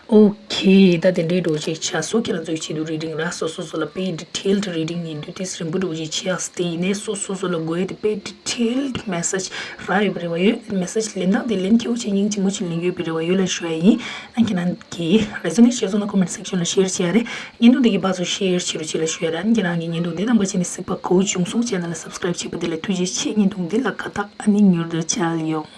okay ད་དེ་འདྲའི་འདྲ་བོ་ཅིག་ཆགས་སོང་། ཁྱེད་རང་ཚོའི་ཆེད་དུ་reading ར་སོ་སོ་སོ་ལ་དཔེ་detailed reading ཡིན་དུས་དེ་རིང་པོ་འདྲ་བོ་ཅིག་ཆགས་དེ་ཡིན་ནའི་སོ་སོ་སོ་ལ་དགོས་ཡ་དེ་དཔེ་detailed message རག་ཡོད་པའི་རེ་བ་ཡོད། message ལེན་སྟངས་དེ་ལན་ཁྱེའུ་ཆེ་སྙིང་རྗེ་མོ་ཆེ་ལེན་ཡོད་པའི་རེ་བ་ཡོད་ལ་ཞུ་ཡ་ཡིན། ཨ་ཁྱེད་རང་གིས་resonate བྱས་སོང་ན་comment section ལ་share བྱེད་ཡ་རེད། བརྙན་ཐུང་འདི་གི་བར་དུ་share བྱེད་རོགས་བྱེད་ལ་ཞུ་ཡ་རེད། ཨ་ཁྱེད་རང་གི་བརྙན་ཐུང་འདི་དང་པ་བྱས་ནས་གཟིགས་པ་གོ་བྱུང་སོང་། channel ལ་subscribe བྱས་པ་དེ་ལ་ཐུགས་རྗེ་ཆེ། བརྙན་ཐུང་འདི་ལ་དགའ་རྟགས་ཨ་ནི་མྱུར་དུ་མཇལ་ཡོང་།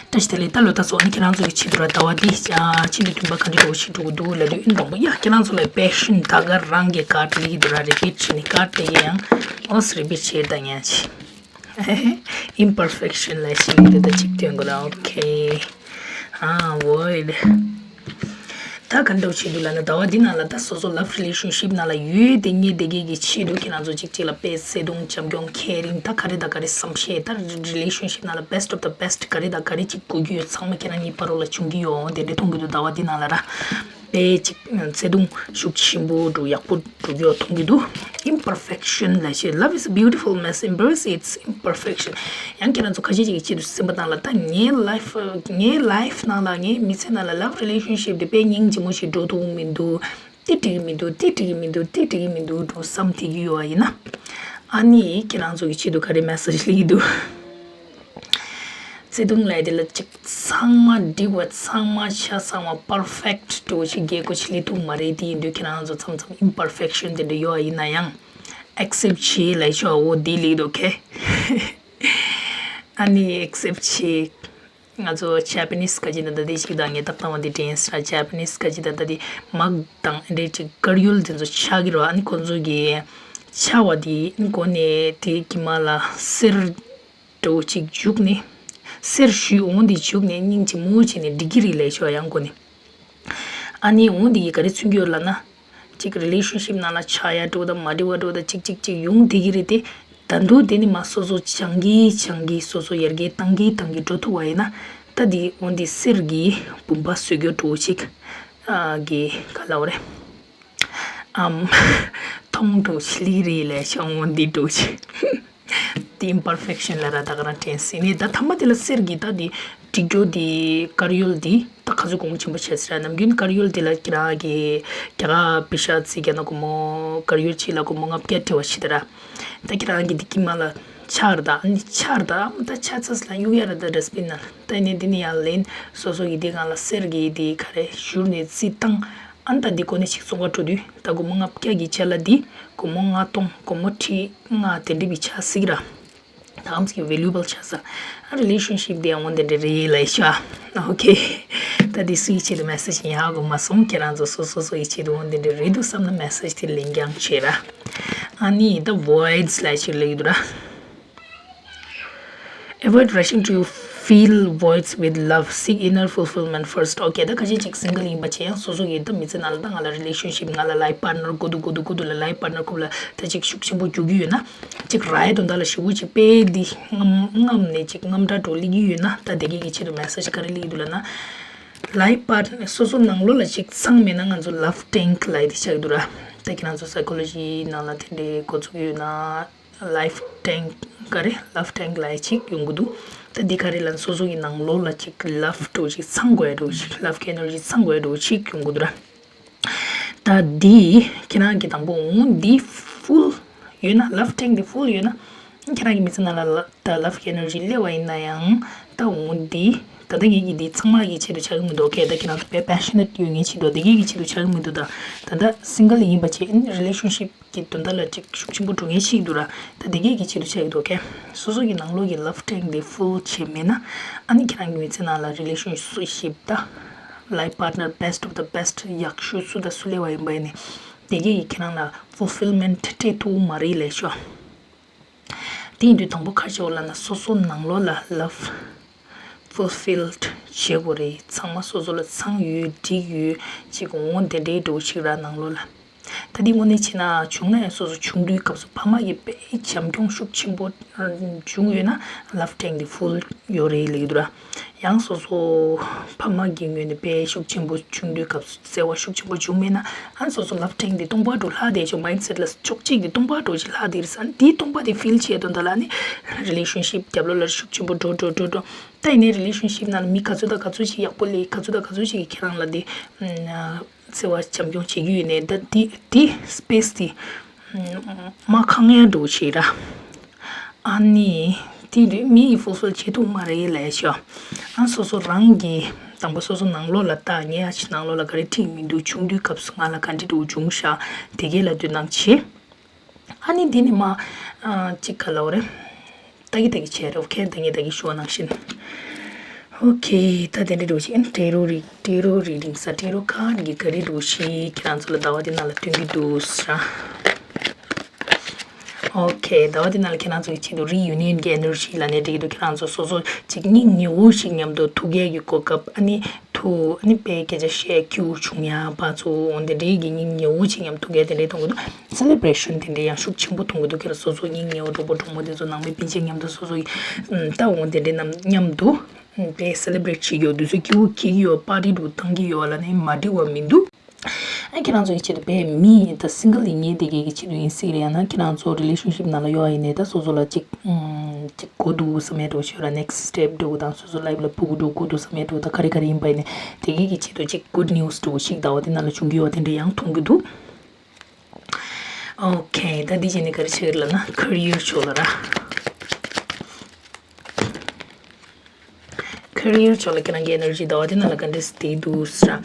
བཀྲ་ཤིས་བདེ་ལེགས། ད་ལོ་ད་ཚོ་ནི་ཁྱེད་རང་ཚོ་གི་ཆེད་དུ་ར་ཟླ་བ་འདི་ཨ་ཕྱི་ཟླ་བདུན་པ་ག་འདྲ་འདྲ་བོ་ཞིག་འགྲོ་གི་འདུག་ལབ་དུས་ཨིན་དང་པོ་ཡ་ཁྱེད་རང་ཚོ་ལ་passion ད་ག་རང་གི་card ལི་གི་འདུག་ར་repeat བྱས་ནས་card དེ་གི་ཡང་ཨོ་repeat བྱས་ད་ཉན་ཆི་imperfection ལ་ཞིག་ལི་འདི་ད་ཅིག་སྟོན་དགོས་ལ། okay ཨ་ཝོའི་ད་ ད་ག་འདྲ་བྱེད་དུས་ལབ་ན་ཟླ་བ་འདི་ནང་ལ་ད་སོ་སོ་love relationship ནང་ལ་ཡོད་དེ་ངས་དེ་གས་ཀྱི་ཆེད་དུ་ཁྱེད་རང་ཚོ་གཅིག་གཅིག་ལ་དཔེ་བརྩེ་དུང་བྱམས་སྐྱོང་caring ད་ག་རེ་ད་ག་རེ་བསམ་ཤེས་ད་relationship ནང་ལ་best of the best ག་རེ་ད་ག་རེ་གཅིག་དགོས་ཀྱི་ཡོད་ཚང་མ་ཁྱེད་རང་གཉིས་བར་ལ་བྱུང་གི་ཡོད་དེ་འདྲ་མཐོང་གི་འདུག་ཟླ་བ་འདི་ནང་ལ་ར། དཔེ་གཅིག་བརྩེ་དུང་ཤུགས་ཆེན་པོ་འདུག་ཡག་པོ་འགྲོ་གི་ཡོད་མཐོང་གི་འདུག imperfection ལབ་ཤེས། Love is a beautiful mess, embrace its imperfection. ཡང་ཁྱེད་རང་ཚོ་ཁ་ཤས་ཅིག་གི་ཆེད་དུ་སེམས་པ་ནང་ལ་ད་ངའི་life ངའི་life ནང་ལ་ངའི་མི་ཚེ་ནང་ལ་love relationship དེ་དཔེ་སྙིང་རྗེ་མོ་ཞིག་འགྲོ་ཐུབ་མི་འདུག་དེ་འགྲིག་གི་མི་འདུག་དེ་འགྲིག་གི་མི་འདུག་དེ་འགྲིག་གི་མི་འདུག་འགྲོ་བསམ་དེ་གི་ཡོད་པ་ཡིན་ན། ཨ་ནི་ཁྱེད་རང་ཚོ་གི་ཆེད་དུ་ག་རེ་message སླེབས་ཀྱི་འདུག་བརྩེ་དུང་ལབ་དེ་ལ་ཅིག་ཚང་མ་འགྲིག་པ་ཚང་མ་ཆ་ཚང་མ་perfect འགྲོ་ཞིག་རྒྱལ་སྒོ་ཆེ་ལི་ཐུག་མ་རེད། དེ་ཡིན་དུས་ཁྱེད་རང་ཚོ་མཚམས་མཚམས་imperfection དེ་འདྲ་ཡོད་པ་ཡིན་ན་ཡང་accept བྱེད་ལབ་ཤོག་འོ་དེ་ལེགས་འདུག་ཁེ། ཨ་ནི་accept བྱེད། ང་ཚོ་Japanese སྐད་ཆ་ནང་ད་དེ་ཞིག་དང་ངས་ཏག་ཏག་མ་དེ་དྲན་སྲ། Japanese སྐད་ཆ་ད་ད་དེ་མག་དང་འདྲེ་ཅིག་དཀར་ཡོལ་དེ་ཚོ་ཆགས་ཀྱི་རེད། ཨ་ནི་ཁོ་ཚོ་གི་ཆགས་པ་དེ་མགོ་ནས་དེ་གི་མ་ལ་གསེར་འདྲ་བོ་ཅིག་བྱུགས་ནས་གསེར་ཞུ་འོང་དེ་བྱུགས་ནས་སྙིང་རྗེ་མོ་བྱས་ནས་འགྲིག་གི་རེད་ལབ་ཤོག་ཡང་མགོ་ནས། ཨ་ནི་འོང་དེ་གི་ག་རེ་མཚོན་གྱི་ཡོད་ལབ་ན། ཅིག་relationship ནང་ལ་ཆགས་ཡ་འགྲོ་དང་མ་འགྲིག་པ་འགྲོ་དང་ཅིག་ཅིག་ཅིག་ཡོང་བསྡད་ཀྱི་རེད་དེ། ད་དུང་དེ་ནི་མ་སོ་སོ་སྦྱང་གིན་སྦྱང་གིན་སོ་སོ་ཡར་རྒྱས་བཏང་གིན་བཏང་གིན་འགྲོ་ཐུབ་པ་ཡིན་ན། ད་དེ་འོན་ཏེ་གསེར་གྱི་བུམ་པ་བཟོ་རྒྱུ་འགྲོ་ཅིག་ཨ་གི་ག་ལབ་རེད། ཨམ་མཐོང་འགྲོ་ཆི་ལི་རེད་ལས་ཤང་འོན་ཏེ་འགྲོ་ཅིག་དེ་imperfection ལ་ར་ད་ག་རང་དྲན་སྲིད་ནི་ད་ཐ་མ་དེ་ལ་གསེར་གྱི་ད་དེ་འགྲིག་རྒྱུ་དེ་དཀར་ཡོལ་དེ་ད་ག་ཚོད་གོང་ཆེན་པོ་བྱས་ཟེར་ན་ནམ་རྒྱུན་དཀར་ཡོལ་དེ་ལ་ཁྱེད་རང་གི་རྒྱ་གར་པེ་ཤ་རྩིས་རྒྱག་ན་སྒོར་མོ་དཀར་ཡོལ་གཅིག་ལ་སྒོར་མོ་ལྔ་བརྒྱ་སྤྲད་པ་ཞིག་ད་ར། ད་ཁྱེད་རང་གི་དེ་གི་མ་ལ་ཆག་ར་ད་ཨ་ནི་ཆག་ར་ད་ཨ་མ་ད་ཆག་ཚར་ལ་གཡུག་ཡ་ར་ད་dustbin ནང་ལ་ད་ནི་དེ་ནི་ཡང་ལེན་སོ་སོ་གི་དེ་གང་ལ་གསེར་གྱི་དེ་ག་རེ་བཞུར་ནས་རྩིས་བཏང་། ཨ་ནི་ད་འདི་གོ་ནས་ཞིག་བཙོང་བ་འགྲོ་དུས་ད་སྒོར་མོ་ལྔ་བརྒྱ་གི་ཆ་ལ་འདི་སྒོར་མོ་ལྔ་སྟོང་སྒོར་མོ་ཁྲི་ལྔ་དེ་འདྲ་བི་ཆ་སྲིད་ར། ད་ཨམ་ཚིག་valuable ཆ་ས། ཨ་relationship དེ་འོན་དེ་འདྲ་རེད་ལབ་ཤག okay ད་འདི་སུའི་ཆེད་དུ་message ཡག་གོ་མ་སོང་ཁྱེད་རང་ཚོ་སོ་སོ་སོ་ཡི་ཆེད་དུ་འོན་དེ་འདྲ་རེད་འདུག་བསམ་ན་message དེ་ལེན་རྐྱང་བྱེད་ར། ཨ་ནི་the voids ལབ་ཞིག་ལབ་ཡོད་འདུག་ར། Avoid rushing to fill voids with love. Seek inner fulfillment first. Okay ད་ཁ་ཤས་ཅིག་single ཡིན་པ་བྱས་ཡང་སོ་སོ་གི་ད་མི་ཚེ་ནང་ལ་ད་ང་ལ་relationship ང་ལ་life partner དགོས་འདུག་དགོས་འདུག་དགོས་འདུག་ལ་life partner ཁུབ་ལ་ད་ཅིག་ཤུགས་ཆེན་པོ་རྒྱུག་གི་ཡོད་ན། ཅིག་ར་ཡ་དོན་དག་ལ་ཞེ་པོ་ཅིག་དཔེ་འདི་རྔམ་རྔམ་ནས་ཅིག་རྔམ་སྒྲ་འདྲ་བོ་སླེབས་ཀྱི་ཡོད་ན་ད་དེ་གས་ཀྱི་ཆེད་དུ་message ག་རེ་སླེབས་ཀྱི་འདུག་ལབ་ན། life partner སོ་སོ་ནང་ལོགས་ལ་ཅིག་ཚང་མེད་ན་ང་ཚོ་love tank ལབ་ཡ་དེ་ཆགས་ཀྱི་འདུག་ར། ད་ཁྱེད་རང་ཚོ་psychology ནང་ལ་དེ་འདྲའི་འགོ་ཚུགས་ཀྱི་ཡོད་ན། life tank ག་རེ་love tank ལབ་ཡ་ཅིག་ཡོང་གི་འདུག་ད་འདི་ག་རེ་ལབ་ན་སོ་སོ་གི་ནང་ལོགས་ལ་ཅིག་love འདྲ་བོ་ཅིག་ཚང་དགོས་ཡ་འདྲ་བོ་ཅིག་love energy ཚང་དགོས་ཡ་འདྲ་བོ་ཅིག་ཡོང་གི་འདུག་ར། ད་འདི་ཁྱེད་རང་གི་དང་པོ་འོང་འདི་full ཡོད་ན་love tank འདི་full ཡོད་ན་ཁྱེད་རང་གི་མི་ཚེ་ནང་ལ་ད་love energy སླེབས་པ་ཡིན་ན་ཡང་ད་འོང་འདི་ད་ལྟ་ངེད་ཀྱི་འདི་ཚང་མ་གི་ཆེད་དུ་ཆགས་ཀྱི་མི་འདུག okay ད་ཁྱེད་རང་ཚོ་དཔེ་passionate ཡོད་ངེས་ཆེད་དུ་འདི་གས་ཀྱི་ཆེད་དུ་ཆགས་ཀྱི་མི་འདུག་ད་ད་ལྟ་single ཡིན་པ་བྱས་relationship གི་དོན་དག་ལ་ཅིག་ཤུགས་ཆེན་པོ་འགྲོ་མཁན་ཞིག་འདུག་ར། ད་དེ་གས་ཀྱི་ཆེད་དུ་ཆགས་ཀྱི་འདུག་okay སོ་སོ་གི་ནང་ལོགས་ཀྱི་love tank དེ་full བྱས་མེད་ན་ཨ་ནི་ཁྱེད་རང་གི་མི་ཚེ་ནང་ལ་relationship ད་life partner best of the best ཡག་ཤོས་སུ་ད་སུ་སླེབས་པ་ཡིན་པ་ཡིན་ནི་དེ་གས་ཀྱི་ཁྱེད་རང་ལ་fulfillment སྤྲད་ཐུབ་མ་རེད་ལབ་ཤོག་དེ་ཡིན་དུས་དང་པོ་ག་རེ་བྱེད་དགོས་ལབ་ན་སོ་སོ་ནང་ལོགས་ལ་love fulfilled བྱེད་དགོས་རེད། ཚང་མ་སོ་སོ་ལ་ཚང་ཡོད་འགྲིག་ཡོད་ཅིག་འོང་དེ་འདྲའི་འགྲོ་ཞིག་ར་ནང་ལོགས་ལ། ད་འདི་དངོས་གནས་བྱས་ན་བྱུང་ན་ཡང་སོ་སོ་ཆུང་དུས་སྐབས་སུ་ཕ་མ་གིས་དཔེ་བྱམས་སྐྱོང་ཤུགས་ཆེན་པོ་བྱུང་ཡོད་ན་love tank དེ་full ཡོད་རེད་ལབ་ཀྱི་འདུག་ར། ཡང་སོ་སོ་ཕ་མ་གི་ངོས་ནས་དཔེ་ཤུགས་ཆེན་པོ་ཆུང་དུས་སྐབས་སུ་བརྩེ་བ་ཤུགས་ཆེན་པོ་བྱུང་མེད་ན་ཨ་ནི་སོ་སོ་love tank དེ་སྟོང་པ་འགྲོ་ལྷག་བསྡད་ཆོག mindset ལ་ཕྱོགས་གཅིག་གི་སྟོང་པ་འགྲོ་ཞིག་ལྷག་བསྡད་རེད་ཟེར་ཨ་ནི་དེའི་སྟོང་པ་དེ་fill བྱེད་དོན་དག་ལ་ཨ་ནི་relationship རྒྱབ་ལོགས་ལ་ཤུགས་ཆེན་པོ་འགྲོ་འགྲོ་འགྲོ་འགྲོ་ད་ཡིན་ནའི་relationship ནང་ལ་མི་ག་ཚོད་དང་ག་ཚོད་ཞིག་ཡག་པོ་སླེབས་ག་ཚོད་དང་ག་ཚོད་ཞིག་གིས་ཁྱེད་རང་ལ་དེ་བརྩེ་བ་བྱམས་སྐྱོང་བྱེད་ཀྱི་ཡོད་ནའི་ད་དེ་དེ་space དེ་མ་ཁང་ཡ་འགྲོ་བྱེད་ར། ཨ་ནི་དེ་དུས་མི་ཡིས་fulfill བྱེད་ཐུབ་མ་རེད་ལབ་ཤག་ཨ་སོ་སོ་རང་གི་དང་པོ་སོ་སོ་ནང་ལོགས་ལ་ལྟ་ངས་ཨ་ཅི་ནང་ལོགས་ལ་ག་རེ་འགྲིག་མི་འདུག་ཆུང་དུས་སྐབས་སུ་ང་ལ་ག་འདྲ་འདྲ་བྱུང་ཤག་དེ་གས་ལ་དོ་སྣང་བྱེད། ཨ་ནི་འདི་ནི་མ་ཨ་ཅིག་ག་ལབ་རེད། ད་གི་ད་གི་བྱས་རེད། okay ད་ངས་ད་གི་ཞུ་བ་ནང་བཞིན། okay ད་དེ་འདྲ་འགྲོ་ཞིག་ཨ་ནི་tarot རིག tarot reading ས་tarot card གི་ག་རེ་འགྲོ་ཞིག་ཁྱེད་རང་ཚོ་ལ་ཟླ་བ་འདི་ནང་ལ་སྟོན་གི་འདུག་ས། okay ཟླ་བ་འདི་ནང་ལ་ཁྱེད་རང་ཚོ་གི་ཆེད་དུ་reunion གི་energy ལ་ནས་འགྲིག་གི་འདུག་ཁྱེད་རང་ཚོ་སོ་སོ་ཅིག་སྙིང་ཉེ་བོ་ཞིག་མཉམ་དུ་ཐུག་ཡས་ཀྱི་གོ་སྐབས་ཨ་ནི། ཕུ་ཨ་ནི་དཔེ་སྐད་ཆ་བཤད་སྐྱིད་པོ་བྱུང་ཡ་ཕར་ཚུར་འོ་དེ་འདྲའི་གི་སྙིང་ཉེ་བོ་ཅིག་མཉམ་དུ་གས་དེ་འདྲའི་མཐོང་གི་འདུག་སེ་ལེ་བྷ་རེ་ཤན་དེ་འདྲའི་ཡང་ཤུགས་ཆེན་པོ་མཐོང་གི་འདུག་ཁྱེད་རང་སོ་སོ་སྙིང་ཉེ་བོ་གྲོགས་པོ་གྲོགས་མོ་དེ་ཚོ་ནང་མི་སྤུན་མཆེད་མཉམ་དུ་སོ་སོ་ཡི་ད་འོ་དེ་འདྲའི་རྣམས་མཉམ་དུ་དཔེ་སེ་ལེ་བྷ་རེ་ཊི་བྱེད་ཀྱི་ཡོད། དུས་ཚོད་སྐྱིད་པོ་སྐྱེལ་གྱི་ཡོད། པར་ཊི་འདྲ་བཏང་གི་ཡོད་ལབ་ནས་མ་འགྲིག་པ་མི་འདུག་ཨ་ཁྱེད་རང་ཚོ་ཡི་ཆེད་དུ་དཔེ་མི་ད་སིང་གལ་ཡིན་མཁན་དེ་གས་ཀྱི་ཆེད་དུ་ཡིན་སྲིད་རེད། ཡང་ན་ཁྱེད་རང་ཚོ་རི་ལེ་ཤན་ཤིབ་ནང་ལ་ཡོད་པ་ཡིན་ནའི་ད་སོ་སོ་ལ་ཅིག་ཨམ་ཅིག་དགོས་འདུག་བསམ་ཡ་འདྲ་བོ་ཞིག་ཡོད་ར། ནེགསི་སི་ཊེབ་འདྲ་བོ་དང་སོ་སོ་ལའིབ་ལ་ཕུག་འདྲ་དགོས་འདུག་བསམ་ཡ་འདྲ་བོ་ད་ག་རེ་ག་རེ་ཡིན་པ་ཡིན་ནའི་དེ་གས་ཀྱི་ཆེད་དུ་ཅིག་གུཌ་ནིའུ་སི་འདྲ་བོ་ཞིག་ཟླ་བ་འདི་ནང་ལ་བྱུང་གི་ཡོད་དེ་འདྲ་ཡང་མཐོང་གི་འདུག་ཨོ་ཁེ། ད་འདི་བྱས་ནས་ག་རེ་བྱེད་ཀྱི་ལབ་ན་ཁེ་རི་ཡར་ཕྱོགས་ལ་ར། ཁེ་རི་ཡར་ཕྱོགས་ལ་ཁྱེད་རང་གི་ཨེ་ནར་ཇི་ཟླ་བ་འདི་ནང་ལ་ག་འདྲས་སེ་བསྡད་འདུག་ཟེར།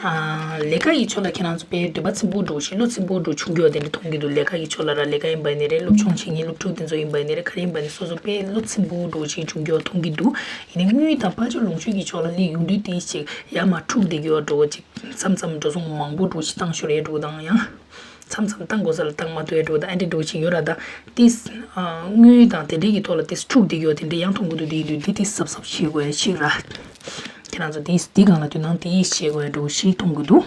ཨ་ལས་ཀ་ཡི་ཕྱོགས་ལ་ཁྱེད་རང་ཚོ་དཔེ་འདོད་པ་ཚིམ་པོ་འདྲ་བོ་ཞིག་བློ་ཚིམ་པོ་འདྲ་བོ་བྱུང་གི་ཡོད་དེ་འདྲ་མཐོང་གི་འདུག་ལས་ཀ་ཡི་ཕྱོགས་ལ་ར། ལས་ཀ་ཡིན་པ་ཡིན་ནའི་རེད། སློབ་སྦྱོང་བྱེད་མཁན་སློབ་ཕྲུག་དེ་ཚོ་ཡིན་པ་ཡིན་ནའི་རེད། ག་རེ་ཡིན་པ་ཡིན་ནའི་སོ་སོ་དཔེ་བློ་ཚིམ་པོ་འདྲ་བོ་ཞིག་བྱུང་གི་ཡོད་མཐོང་གི་འདུག་ཡིན་ནའི་དངུལ་དང་དཔལ་འབྱོར་ལོངས་སྤྱོད་ཀྱི་ཕྱོགས་ལ་སླེབས་ཡོང་དུས་དེ་ཅིག་ཡར་མར་འཁྲུག་བསྡད་ཀྱི་ཡོད་འདྲ་བོ་ཅིག་མཚམས་མཚམས་འགྲོ་སོང་མང་པོ་འདྲ་བོ་ཞིག་བཏང་ཤོར་ཡས་འདྲ་བོ་དང་ཡང་། མཚམས་མཚམས་བཏང་དགོས་ས་ལ་བཏང་མ་ཐུབ་ཡ་འདྲ་བོ་དང་ཨ་འདྲ་འདྲ་བོ་ཅིག་ཡོད་ར། ད་ཏིས་དངུལ་དང་དེ་འདྲའི་གི་ཐོག་ལ་ཏིས་འཁྲུག་བསྡད་ཡོད་དེ་འདྲ་ཡང་མཐོང་གི་འདུག་དེ་ཡིན་དུས་འདི་ཏིས་གཟབ་གཟབ་བྱེད་དགོས་ཡ་ཞིག་ར། ཁྱེད་རང་ཚོ་ཏིས་འདི་སྒང་ལ་དོ་སྣང་ཏིས་བྱེད་དགོས་ཡ་འདྲ་བོ་ཞིག་མཐོང་གི་འདུག་